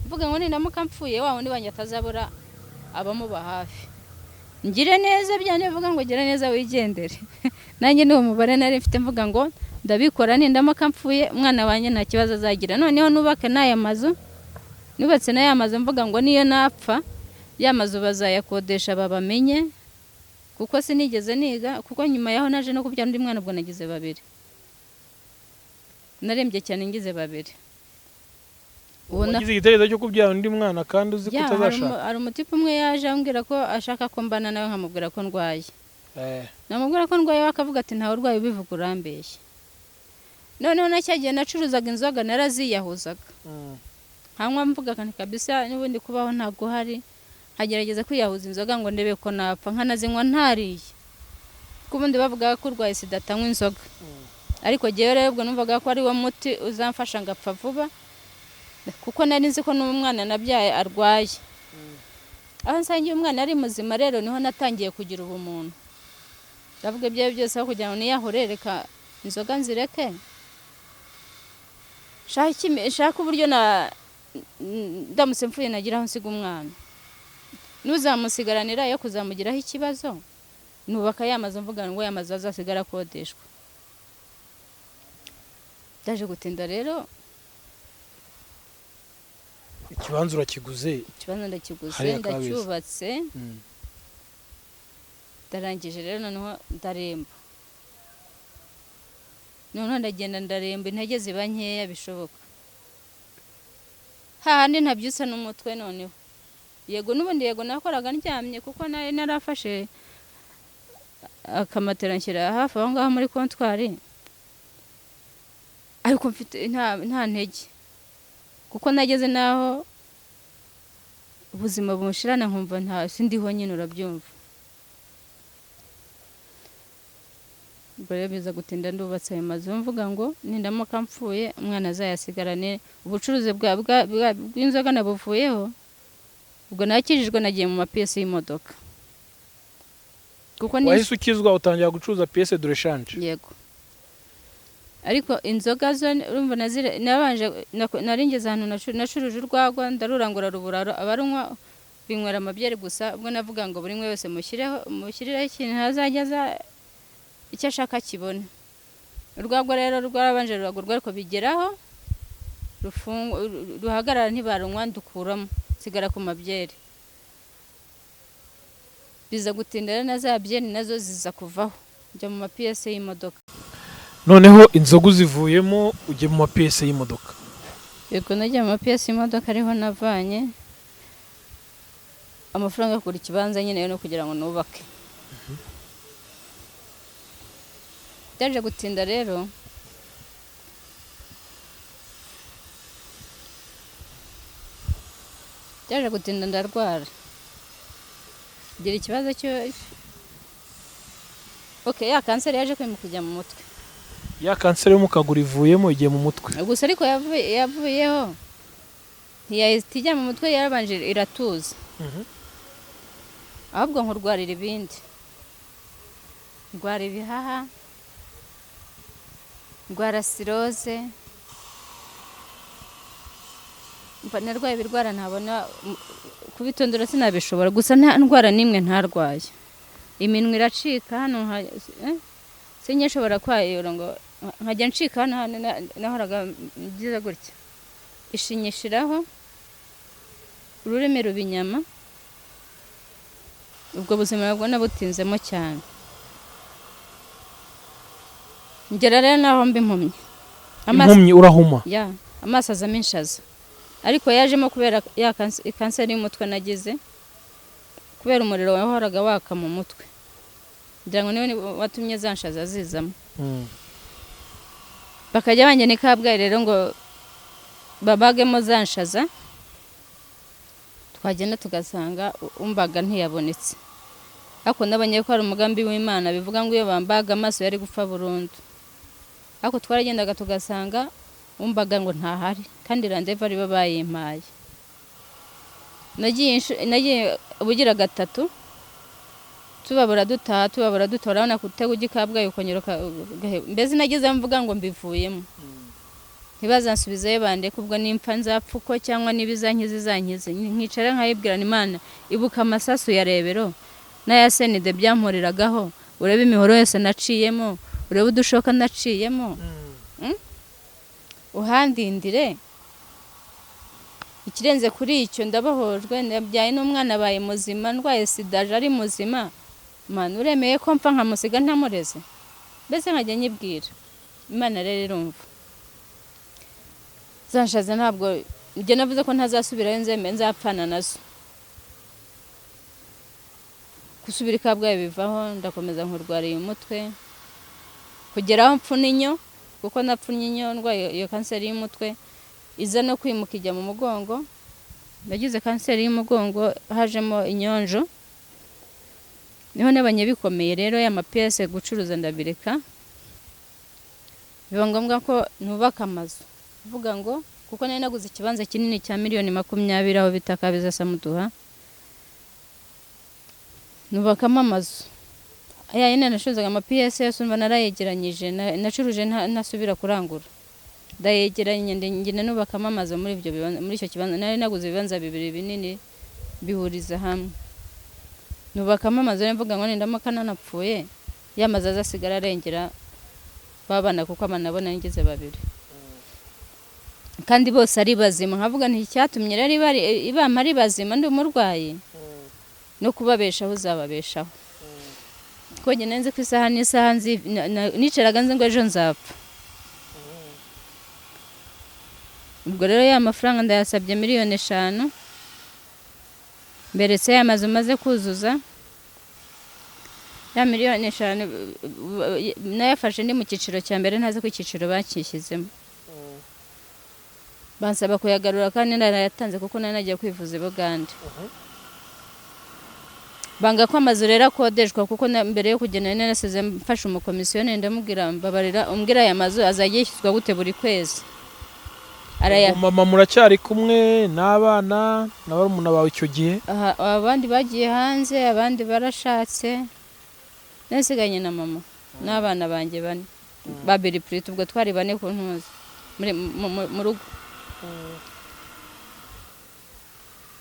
mvuga ngo nindamuka mpfuye wa wundi wanjye atazabura abamuba hafi, ngire neza byane, bivuga ngo gira neza wigendere. Nanjye ni uwo mubare nari mfite, mvuga ngo ndabikora nindamuka mpfuye umwana wanjye nta kibazo azagira. Noneho nubake n'aya mazu, nubatse n'aya mazu mvuga ngo niyo napfa ya mazu bazayakodesha babamenye, kuko sinigeze niga, kuko nyuma yaho naje no kubyara undi mwana, ubwo nagize babiri, narembye cyane ngize babiri. Wagize igitekerezo cyo kubyara undi mwana kandi uzi ko utazashaka? Hari umutipe umwe yaje ambwira ko ashaka ko mbana nawe, nkamubwira ko ndwaye. Namubwira ko ndwaye, we akavuga ati ntawe urwaye ubivuga, urambeshya. Noneho na cya gihe nacuruzaga inzoga naraziyahuzaga, nkanywa mvuga nti kabisa n'ubundi kubaho ntabwo uhari, nkagerageza kwiyahuza inzoga ngo ndebe ko napfa, nkanazinywa ntariye, kuko ubundi bavugaga ko urwaye sida atanywa inzoga, ariko jyewe rero ubwo numvaga ko ari wo muti uzamfasha ngapfa vuba, kuko nari nzi ko n'umwana nabyaye arwaye. Aho nsangiye umwana ari muzima rero niho natangiye kugira ubumuntu, ndavuga ibyo byose aho kugira ngo niyahure, reka inzoga nzireke, shaka uburyo na ndamutse mfuye nagira aho nsiga umwana, nuzamusigaranira yo kuzamugiraho ikibazo. Nubaka ya mazu mvuga ngo ya mazu azasigara akodeshwa. Byaje gutinda rero. Ikibanza urakiguze? Ikibanza ndakiguze, Hariya Kabeza. ndacyubatse, ndarangije rero noneho ndaremba, noneho ndagenda ndaremba, intege ziba nkeya bishoboka, hahandi ntabyutsa n'umutwe. Noneho yego n'ubundi yego nakoraga ndyamye, kuko nari narafashe akamatera nshyira hafi aho ngaho muri kontwari, ariko mfite nta ntege, kuko nageze n'aho ubuzima bunshirana nkumva nta sindiho nyine, urabyumva. Ubwo rero biza gutinda ndubatse ayo mazu mvuga ngo nindamuka mpfuye umwana azayasigarane. Ubucuruzi bw'inzoga nabuvuyeho, ubwo nakijijwe nagiye mu mapiyesi y'imodoka, kuko ni Wahise ukizwa utangira gucuruza pièce de rechange? Yego, ariko inzoga zo urumva nabanje nari ngeze ahantu nacuruje urwagwa, ndarurangura rubura abarunywa binywera amabyeri gusa. Ubwo navuga ngo buri umwe wese mushyirireho ikintu ntazajya aza icyo ashaka akibone. Urwagwa rero rwarabanje ruragurwa, ariko bigeraho ruhagarara ntibarunywa, ndukuramo nsigara ku mabyeri. Biza gutinda rero na za byeri nazo ziza kuvaho, njya mu mapiyese y'imodoka. Noneho inzoga uzivuyemo, ujye mu mapiyese y'imodoka. Yego, nagiye mu mapiyesi y'imodoka, ariho navanye amafaranga yo kugura ikibanza nyine no kugira ngo nubake. Byaje gutinda rero, byaje gutinda ndarwara, ngira ikibazo cyo, okay, ya kanseri yaje kwimuka kujya mu mutwe. Ya kanseri yo mu kaguru ivuyemo igiye mu mutwe. Gusa ariko yavuyeho, ntiyahita ijya mu mutwe, yarabanje iratuza. Ahubwo nkurwarira ibindi, ndwara ibihaha, ndwara siroze, narwaye ibirwara ntabona kubitondora, sinabishobora. Gusa nta ndwara n'imwe ntarwaye. Iminwa iracika hano, sinjye nshobora kwayura ngo nkajya ncika hano. Hano nahoraga ngize gutya, ishinyishiraho, ururimi ruba inyama. Ubwo buzima nabwo nabutinzemo cyane, ngera rero naho mba impumyi. Impumyi, urahuma? Ya, amaso azamo inshaza, ariko yajemo kubera ya kanseri y'umutwe nagize, kubera umuriro wahoraga waka mu mutwe. Ngira ngo niwe watumye za nshaza zizamo. Bakajya banjyana i Kabgayi rero ngo babagemo za nshaza, twagenda tugasanga umbaga ntiyabonetse. Ariko nabonye ko hari umugambi w'Imana, bivuga ngo iyo bambaga amaso yari gupfa burundu. Ariko twaragendaga tugasanga umbaga ngo ntahari, kandi randevu aribo bayimpaye. Nagiye ubugira gatatu, tubabura dutaha, tubabura dutaha. Urabona kutega ujya i Kabgayi ukongera mbese nageze mvuga ngo mbivuyemo, ntibazansubizeyo, bandeke, ubwo nimpfa nzapfa uko, cyangwa niba izankiza izankize. Nkicara nkayibwirana: Imana, ibuka amasasu ya Rebero n'aya senide byampuriragaho, urebe imihoro yose naciyemo, urebe udushoka naciyemo, uhandindire. Ikirenze kuri icyo, ndabohojwe, ndabyaye n'umwana abaye muzima, ndwaye sida aje ari muzima. Mana, uremeye ko mpfa nkamusiga ntamureze? Mbese nkajya nyibwira Imana. Rero irumva. Zanshaze ntabwo njye navuze ko ntazasubirayo, nzemeye nzapfana nazo. Gusubira i Kabgayi bivaho, ndakomeza nkurwariye umutwe kugera aho mpfuna inyo, kuko napfunnye inyo ndwaye iyo kanseri y'umutwe, iza no kwimuka ijya mu mugongo. Nagize kanseri y'umugongo, hajemo inyonjo, niho nabonye bikomeye. Rero ya mapiyese gucuruza ndabireka, biba ngombwa ko nubaka amazu, kuvuga ngo kuko nari naguze ikibanza kinini cya miliyoni 20 aho bita Kabeza Samuduha, nubakamo amazu. Aya yindi nacuruzaga amapiyese yose, umva narayegeranyije, nacuruje ntasubira kurangura, ndayegeranye, ngenda nubakamo amazu muri ibyo bibanza. Muri icyo kibanza nari naguze ibibanza bibiri binini, bihuriza hamwe, nubakamo amazu. Rero mvuga ngo nindamuka nanapfuye, ya mazu azasigara arengera ba bana, kuko abana bo nari ngize babiri kandi bose ari bazima. Nkavuga nti icyatumye rero ibampa ari bazima ndi umurwayi, no kubabeshaho uzababeshaho, kuko njye nzi ko isaha n'isaha nicaraga nzi ngo ejo nzapfa. Ubwo rero ya mafaranga ndayasabye, miliyoni 5, mberetse ya mazu maze kuzuza. Ya miliyoni 5 nayafashe ndi mu cyiciro cya mbere, ntazi ko icyiciro bakishyizemo, bansaba kuyagarura kandi narayatanze, kuko nari nagiye kwivuza i Bugande. Banga ko amazu rero akodeshwa, kuko mbere yo kugenda nari narasize mfashe umukomisiyoneri, ndamubwira: mbabarira umbwira aya mazu azajya yishyuzwa gute buri kwezi? Araya Mama muracyari kumwe n'abana na barumuna bawe icyo gihe? Aha, abandi bagiye hanze, abandi barashatse, nasigaranye na mama n'abana banjye bane, babiri purito, ubwo twari bane ku ntuzi muri mu rugo.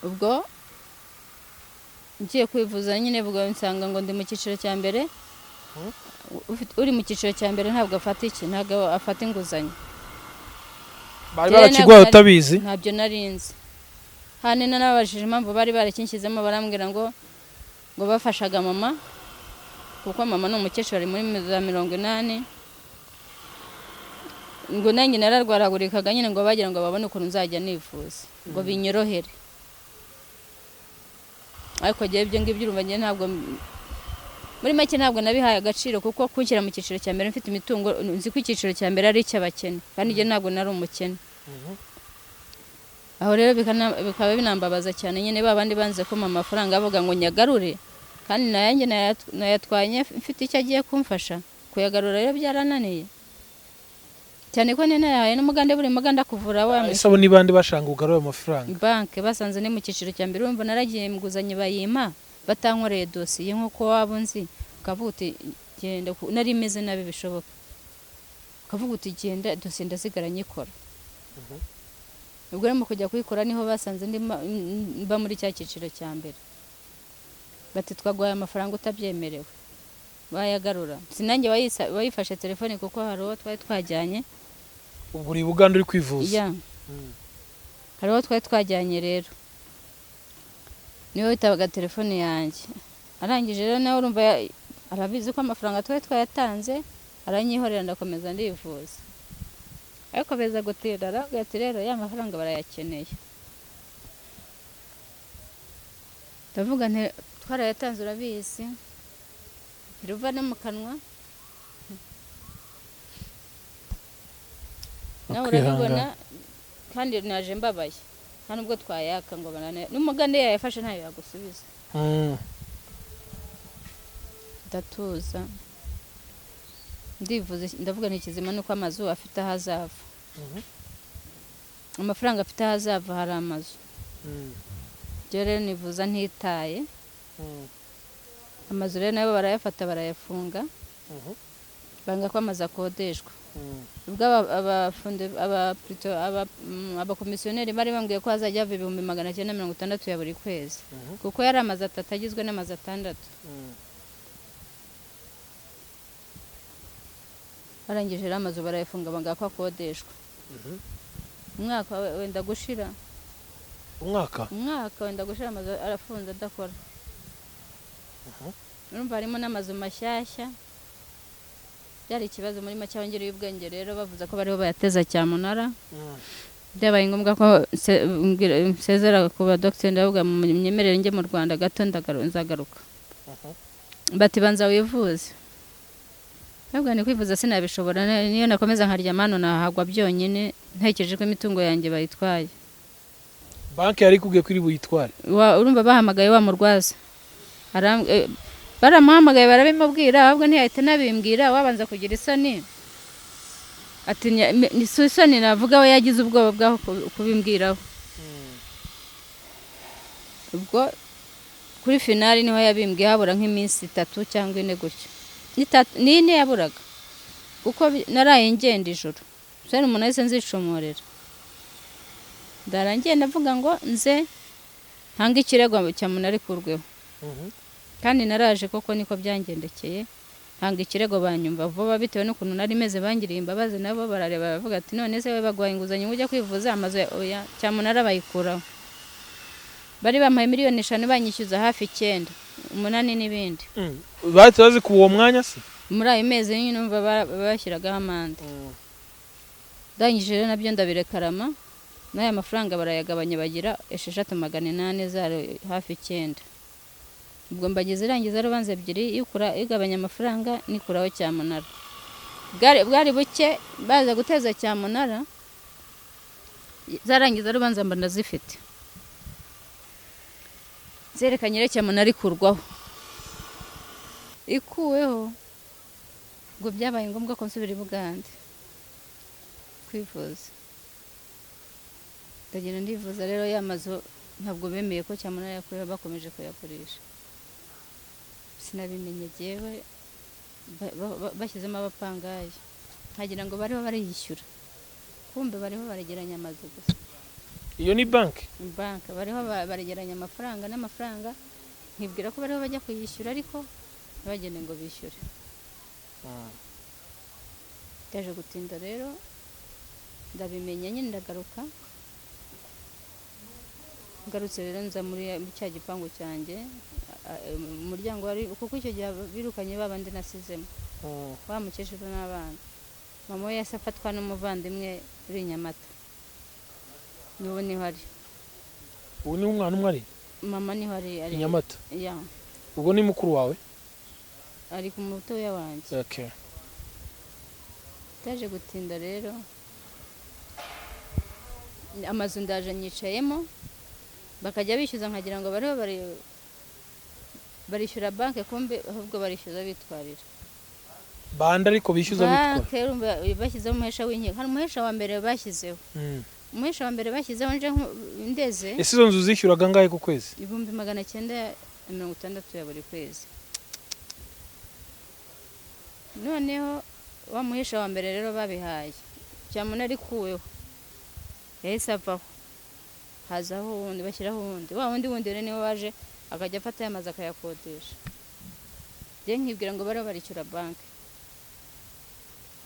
Ubwo ngiye kwivuza nyine, ubwo nsanga ngo ndi mu cyiciro cya mbere. Uri mu cyiciro cya mbere ntabwo afata iki, ntabwo afata inguzanyo. Bari Njyewe barakiguhaye ntabwo utabizi? Ntabyo nari nzi. Hano nababajije impamvu bari barakinshyizemo, barambwira ngo bafashaga mama, kuko mama ni umukecuru, ari muri za 80. Ngo nanjye nararwaragurikaga nyine, ngo bagira ngo babone ukuntu nzajya nifuza ngo binyorohere. Ariko njyewe ibyo ngibyo, urumva, njye ntabwo, muri make, ntabwo nabihaye agaciro, kuko kunshyira mu cyiciro cya mbere mfite imitungo, nzi ko icyiciro cya mbere ari icy'abakene, kandi njye ntabwo nari umukene. Aho rero bikaba binambabaza cyane nyine, ba bandi banze kumpa amafaranga bavuga ngo nyagarure, kandi nayanjye nayatwanye mfite icyo agiye kumfasha. Kuyagarura rero byarananiye cyane, ko nayahaye n'umugande, buri muganda kuvura wa Ese abo ni bande bashanga ugarura ayo mafaranga? Banke basanze ni mu cyiciro cya mbere. Urumva, naragiye inguzanyo bayimpa batankoreye dosiye nk'uko waba unzi, ukavuga uti genda, nari meze nabi bishoboka, ukavuga uti genda, dosiye ndasigara nyikora. Ubwo rero mu kujya kuyikora niho basanze mba muri cya cyiciro cya mbere, bati twaguhaye amafaranga utabyemerewe, bayagarura. Sinanjye wayifashe telefone, kuko hari uwo twari twajyanye. Ubwo uri i Buganda uri kwivuza? Ya, hari uwo twari twajyanye rero, niwe witabaga telefone yanjye. Arangije rero nawe, urumva, arabizi ko amafaranga twari twayatanze, aranyihorera, ndakomeza ndivuza. Ariko beza gutinda, arambwira ati rero ya mafaranga barayakeneye. Ndavuga nti twarayatanze, urabizi, ntiruva no mu kanwa nawe urabibona, kandi naje mbabaye, nta nubwo twayaka ngo banane n'umugande yayafashe ntayo yagusubiza. Ndatuza, ndivuze, ndavuga nti ikizima ni uko amazu afite aho azava, amafaranga afite aho azava, hari amazu. Byo rero nivuza ntitaye. Amazu rero nabo barayafata, barayafunga, banga ko amazu akodeshwa. Ubwo abafundi, aba plutôt abakomisiyoneri bari bambwiye ko hazajya hava 960,000 ya buri kwezi, kuko yari amazu atatu agizwe n'amazu atandatu. Barangije rero amazu barayafunga, banga ko akodeshwa. Umwaka wenda gushira. Umwaka? Umwaka wenda gushira, amazu arafunze adakora. Urumva harimo n'amazu mashyashya, byari ikibazo. Muri make, abongereye ubwenge rero bavuze ko bariho bayateza cyamunara. Byabaye ngombwa ko nsezera ku badogiteri, ndavuga mu myemerere njye mu Rwanda gato, nzagaruka. Bati banza wivuze. Ndavuga ni kwivuza sinabishobora, niyo nakomeza nkaryama hano nahagwa byonyine ntekereje ko imitungo yanjye bayitwaye. Banki yari ikubwiye ko iri buyitware? Urumva, bahamagaye wa murwaza, baramuhamagaye barabimubwira, ahubwo ntiyahita anabimbwira, wabanza kugira isoni, ati ni si isoni navuga, we yagize ubwoba bwaho kubimbwiraho. Ubwo kuri finale niho yabimbwiye, habura nk'iminsi 3 cyangwa 4 gutyo. Ni 4 yaburaga, kuko naraye ngenda ijoro sari umuntu wese nzicomorera, ndarangiye ndavuga ngo nze ntange ikirego cyamunara ikurweho. Kandi naraje koko, niko byangendekeye, ntanga ikirego banyumva vuba bitewe n'ukuntu nari meze, bangiriye imbabazi nabo, barareba baravuga ati none se we baguhaye inguzanyo ngo ujye kwivuza, amazu oya, cyamunara bayikuraho. Bari bampaye miliyoni 5, banyishyuza hafi 9, 8 n'ibindi. Bahise bazikuba uwo mwanya se? Muri ayo mezi nyine, numva bashyiragaho amande. Ndangije rero nabyo ndabirekarama, n'aya mafaranga barayagabanya, bagira 6,800, zari hafi 9. Ubwo mbagize irangiza rubanza ebyiri, ikura igabanya amafaranga nikuraho cyamunara. Bwari buke baza guteza cyamunara, zarangiza rubanza mba ndazifite, zerekanye rero cyamunara ikurwaho. Ikuweho, ubwo byabaye ngombwa ko nsubira i Bugande kwivuza. Ndagenda ndivuza rero, ya mazu ntabwo bemeye ko cyamunara yakuyeho, bakomeje kuyagurisha. Sinabimenye jyewe, bashyizemo abapangayi, nkagira ngo bariho bariyishyura, kumbe bariho baregeranya amazu gusa. Iyo ni banki? Banki, bariho baregeranya amafaranga n'amafaranga, nkibwira ko bariho bajya kuyishyura, ariko ntibagende ngo bishyure. Byaje gutinda rero ndabimenya nyine, ndagaruka. Ngarutse rero nza muri cya gipangu cyanjye, umuryango wari, kuko icyo gihe birukanye ba bandi nasizemo, wa mukecuru n'abana. Mama we yahise afatwa n'umuvandimwe uri i Nyamata, n'ubu niho ari. Ubu ni umwana umwe ari? Mama niho ari I ari Nyamata? Ya. Ubwo ni mukuru wawe? Ari ku mutoya wanjye. Okay. Byaje gutinda rero, amazu ndaje nyicayemo, bakajya bishyuza nkagira ngo bariho barishyura banki, kumbe ahubwo barishyuza bitwarira. Bande ariko bishyuza bitwara? Banki, urumva bashyizeho umuhesha w'inkiko. Hari umuhesha wa mbere bashyizeho. Umuhesha wa mbere bashyizeho nje ndeze. Ese izo nzu zishyuraga angahe ku kwezi? 960,000 ya buri kwezi. Noneho wa muhesha wa mbere rero babihaye cyamunara ikuweho, yahise avaho, hazaho uwundi, bashyiraho uwundi. Wa wundi wundi rero niwe waje akajya afata ya mazu akayakodesha. Njye nkibwira ngo bariho barishyura banki,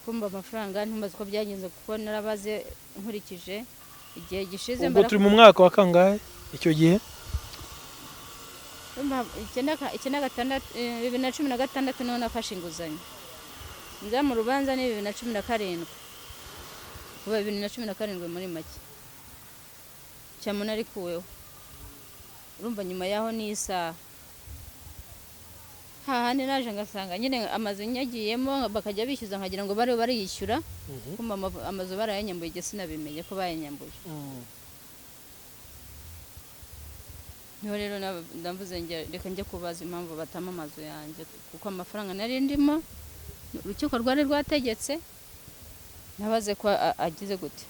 kumva amafaranga ntumbaze uko byagenze, kuko narabaze nkurikije igihe gishize. Ubwo mbara turi mu mwaka wa kangahe icyo gihe? Urumva, 96, 2016 niho nafashe inguzanyo nza mu rubanza, ni 2017, kuva 2017 muri make cyamunara ikuweho. Urumva nyuma yaho ni isaha hahandi naje ngasanga nyine amazu nyagiyemo, bakajya bishyuza nkagira ngo bari bariyishyura, kumva amazu barayanyambuye. Igihe sinabimenye ko bayanyambuye. Niho rero ndavuze njye reka njye kubaza impamvu batama amazu yanjye, kuko amafaranga nari ndimo urukiko rwari rwategetse, nabaze ko agize gute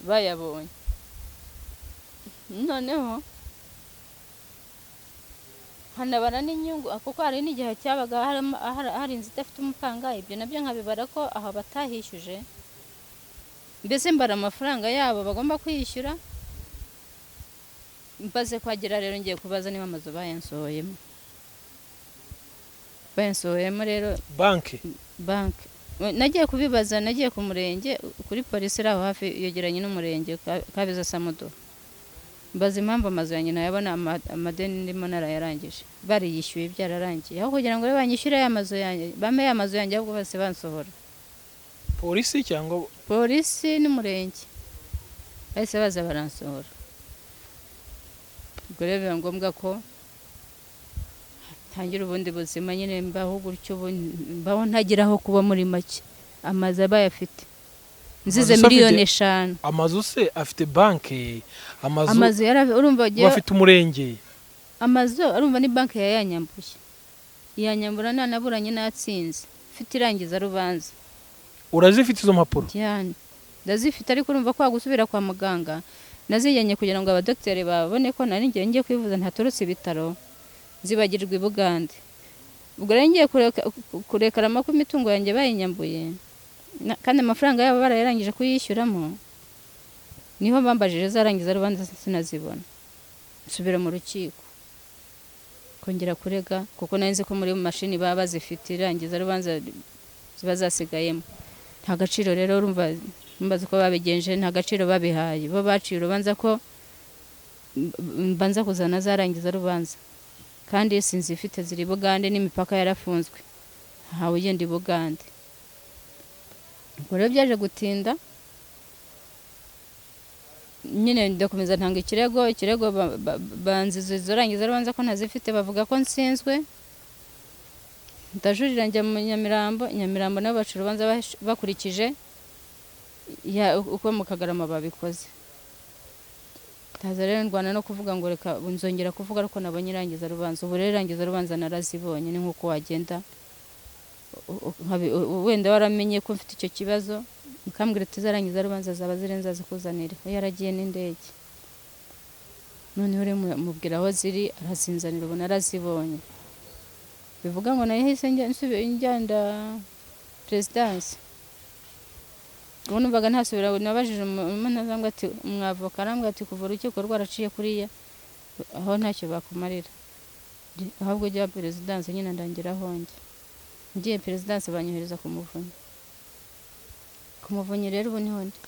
bayabonye. Noneho nkanabara n'inyungu, kuko hari n'igihe cyabaga hari inzu idafite umupangayi, ibyo nabyo nkabibara ko aho batahishyuje. Mbese mbara amafaranga yabo bagomba kwiyishyura. Mbaze kuhagera rero ngiye kubaza niba amazu bayansohoyemo. Bayansohoyemo rero. Banki? Banki. Nagiye kubibaza, nagiye ku murenge, kuri polisi iri aho hafi yegeranye n'umurenge Kabeza Samudo, mbaza impamvu amazu yanjye nayabona, amadeni ndimo narayarangije, bariyishyuye byararangiye. Aho kugira ngo babe banyishyure ya mazu yanjye, bampe ya mazu yanjye, ahubwo bose bansohora. Polisi cyangwa? Polisi n'umurenge bahise baza baransohora. Ubwo rero biba ngombwa ko ntangira ubundi buzima nyine, mbaho gutyo ubu, mbaho ntagira aho kuba. Muri make amazu abaye afite nzize Amazu se miliyoni 5. Amazu se afite banki amazu? Amazu yari urumva Bafite umurenge? Amazu urumva ni banki yayanyambuye, iyanyambura nanaburanye natsinze, mfite irangiza rubanza. Urazifite izo mpapuro? Cyane, ndazifite. Ariko urumva ko gusubira kwa muganga nazijyanye kugira ngo abadogiteri babone ko nari ngiye ngiye kwivuza, ntaturutse ibitaro, nzibagirwa i Bugande. Ubwo rero ngiye kurekarama ko imitungo yanjye bayinyambuye, kandi amafaranga yabo barayarangije kuyishyuramo, niho bambajije zarangiza rubanza sinazibona, nsubira mu rukiko kongera kurega, kuko nari nzi ko muri mashini baba bazifite, irangiza rubanza ziba zasigayemo. Nta gaciro rero, urumva mbaza uko babigenje, nta gaciro babihaye. Bo baciye urubanza ko mbanza kuzana zarangiza rubanza, kandi sinzifite, ziri i Bugande n'imipaka yarafunzwe, ntawe ugenda i Bugande. Ubwo rero byaje gutinda nyine, ndakomeza ntanga ikirego. Ikirego banziza izo rangiza rubanza ko ntazifite, bavuga ko nsinzwe. Ndajurira njya mu Nyamirambo. Nyamirambo nabo baca urubanza bakurikije uko mu Kagarama babikoze. Ndaza rero ndwana no kuvuga ngo reka nzongera kuvuga, ariko nabonye irangiza rubanza. Ubu rero irangiza rubanza narazibonye. Ni nk'uko wagenda wenda waramenye ko mfite icyo kibazo, mukambwira ati zarangiza rubanza zaba ziri nzazikuzanire. Yaragiye n'indege, noneho rero mubwira aho ziri, arazinzanira. Ubu narazibonye, bivuga ngo nahise njyanda perezidansi. Ubu numvaga ntasubira. Nabajije umuntu ati umwavoka, arambwira ati kuva urukiko rwaraciye kuriya aho ntacyo bakumarira, ahubwo ujya perezidansi nyine. Ndangira aho njya, ngiye perezidansi banyohereza ku Muvunyi. Ku Muvunyi rero ubu niho ndi.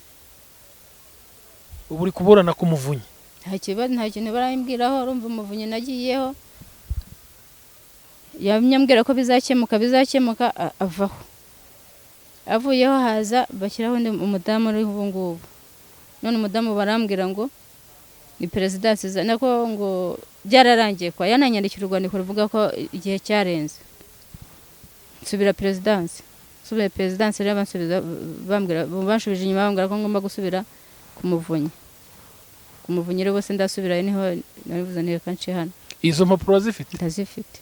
Ubu uri kuburana ku Muvunyi? Nta kibazo, nta kintu barambwiraho. Urumva Umuvunyi nagiyeho, yamye ambwira ko bizakemuka, bizakemuka, avaho. Avuyeho haza bashyiraho undi umudamu uriho ubu ngubu. None umudamu barambwira ngo ni perezidansi, nako ngo byararangiye, kwa yananyandikira urwandiko ruvuga ko igihe cyarenze. Nsubira perezidansi, nsubiye perezidansi rero bansubiza, bambwira, banshubije inyuma, bambwira ko ngomba gusubira ku Muvunyi. Ku Muvunyi rero bose ndasubirayo, niho nabivuze nti reka nce hano. Izo mpapuro zifite? Ndazifite.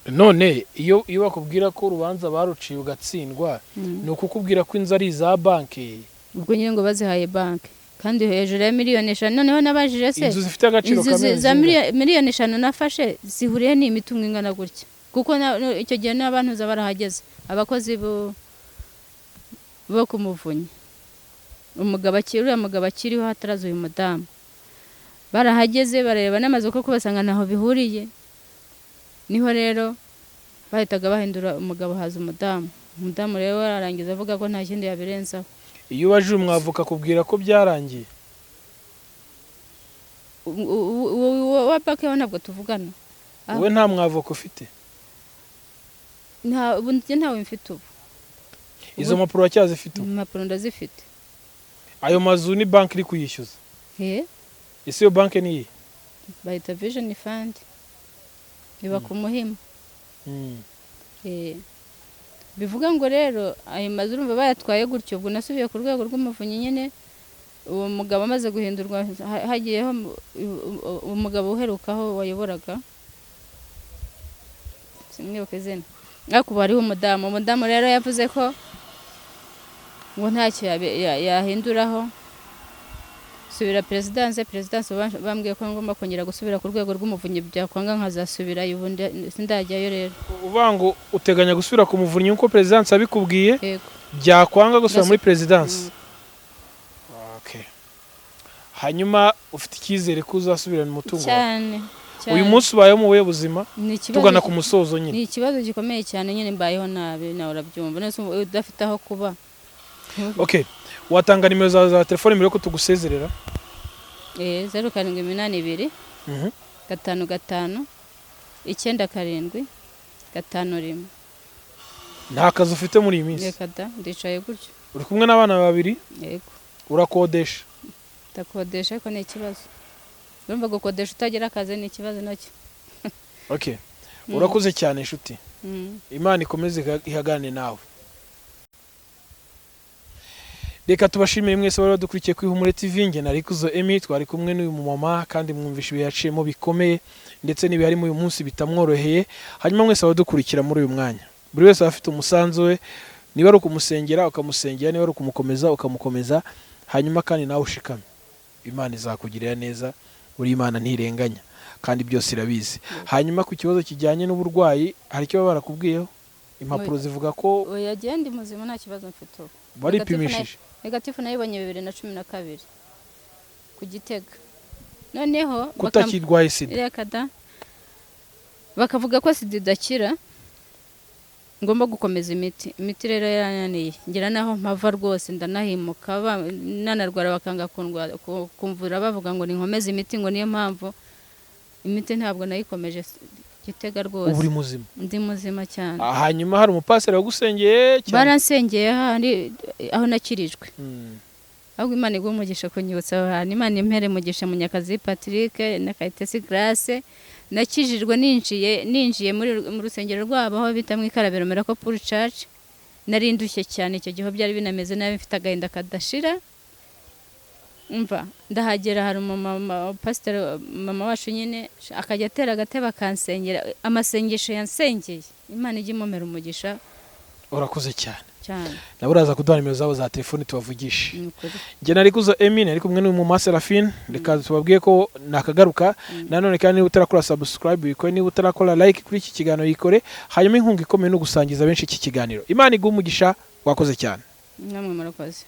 None iyo bakubwira ko urubanza baruciye ugatsindwa, ni ukukubwira ko inzu ari iza banki? Ubwo nyine ngo bazihaye banki, kandi hejuru ya miliyoni 5. Noneho nabajije se Inzu zifite agaciro inzu ka miliyoni za zingahe? miliyoni 5 nafashe zihuriye n'imitungo ingana gutya? Kuko icyo gihe n'abantuza barahageze, abakozi bo ku Muvunyi, umugabo akiri, uriya mugabo akiriho, hataraza uyu mudamu, barahageze bareba n'amazu koko basanga ntaho bihuriye. Niho rero bahitaga bahindura umugabo, haza umudamu. Umudamu rero arangiza avuga ko nta kindi yabirenzaho. Iyo ubajije umwavoka akubwira ko byarangiye? Wa banki we ntabwo tuvugana. Ah. Wowe nta mwavoka ufite? Nta, ubu njye ntawe mfite ubu. Izo mpapuro uracyazifite ubu? Impapuro ndazifite. Ayo mazu ni banki iri kuyishyuza? Eh. Ese iyo banki ni iyihe? Bayita Vision Fund, iba ku Muhima. Eh, bivuga ngo rero ayo mazu urumva bayatwaye gutyo. Ubwo nasubiye ku rwego rw'Umuvunyi nyine, uwo mugabo amaze guhindurwa, hagiyeho umugabo uherukaho wayoboraga, simwibuka izina, ariko ubu hariho umudamu. Umudamu rero yavuze ko ngo ntacyo yahinduraho. Subira perezidanse, perezidanse bambwiye ko ngomba kongera gusubira ku rwego rw'Umuvunyi, byakwanga nkazasubirayo. Ubundi sindajyayo rero. Uvuga ngo uteganya gusubira ku Muvunyi nk'uko perezidansi yabikubwiye? Yego. Byakwanga gusubira muri perezidansi? Mm. Okay. Hanyuma ufite icyizere ko uzasubirana umutungo wawe? Cyane cyane. Uyu munsi ubayeho mu buhe buzima? Ni ikibazo. Tugana ku musozo nyine. Ni ikibazo gikomeye cyane nyine, mbayeho nabi, nawe urabyumva. None se ubu udafite aho kuba? Okay, watanga nimero zawe za telefone mbere yuko tugusezerera? Eh, 0782 55 97 51. Nta kazi ufite muri iyi minsi? Reka da, ndicaye gutyo. Uri kumwe n'abana babiri? Yego. Urakodesha? Ndakodesha, ariko ni ikibazo. Urumva gukodesha utagira akazi ni ikibazo nacyo. Okay, urakoze cyane inshuti. Imana ikomeze ihagane nawe. Reka tubashimire mwese bari badukurikiye ku Ihumure TV. Nge na Rikuzo Emmy twari kumwe n'uyu mumama, kandi mwumvisha ibihe yaciyemo bikomeye ndetse n'ibiharimo uyu munsi bitamworoheye. Hanyuma mwese abadukurikira muri uyu mwanya, buri wese aba afite umusanzu we. Niba ari ukumusengera ukamusengera, niba ari ukumukomeza ukamukomeza, hanyuma kandi nawe ushikame, Imana izakugirira neza. Buri Imana ntirenganya kandi byose irabizi. Hanyuma ku kibazo kijyanye n'uburwayi, hari icyo baba barakubwiyeho? Impapuro zivuga ko Oya, genda, ndi muzima, nta kibazo mfite ubu. Waripimishije? Negatifu nayibonye 2012 ku Gitega. Noneho Kutakirwaye sida? Reka da, bakavuga ko sida idakira, ngomba gukomeza imiti. Imiti rero yarananiye, ngira naho mpava rwose ndanahimuka, nanarwara bakanga kumvura, bavuga ngo ninkomeze imiti, ngo niyo mpamvu imiti ntabwo nayikomeje Gitega rwose. Ubu uri muzima? Ndi muzima cyane. Ah, hanyuma hari umupasiteri wagusengeye cyane? Baransengeye hahandi aho nakirijwe. Ahubwo Imana iguhe umugisha kunyibutsa aho hantu. Imana impere umugisha Munyakazi Patrick na Kayitesi Grace. Nakijijwe ninjiye muri mu rusengero rwabo aho bita mu Ikarabiro Miracle Pool Church. Nari ndushye cyane icyo gihe, byari binameze nabi, mfite agahinda kadashira. Umva, ndahagera hari umumama pasiteri, mama wacu nyine, akajya atera agatebe akansengera. Amasengesho yansengeye, Imana ijye imumera umugisha. Urakoze cyane. Cyane. Nawe uraza kuduha nimero zabo za telefoni tubavugishe. Ni ukuri. Njye nari Kuzo Emine, ari kumwe n'uyu mama Serafine. Reka tubabwiye ko nakagaruka. Nanone kandi niba utarakora subscribe yikore, niba utarakora like kuri iki kiganiro yikore, hanyuma inkunga ikomeye no gusangiza benshi iki kiganiro. Imana iguhe umugisha, wakoze cyane. Namwe murakoze.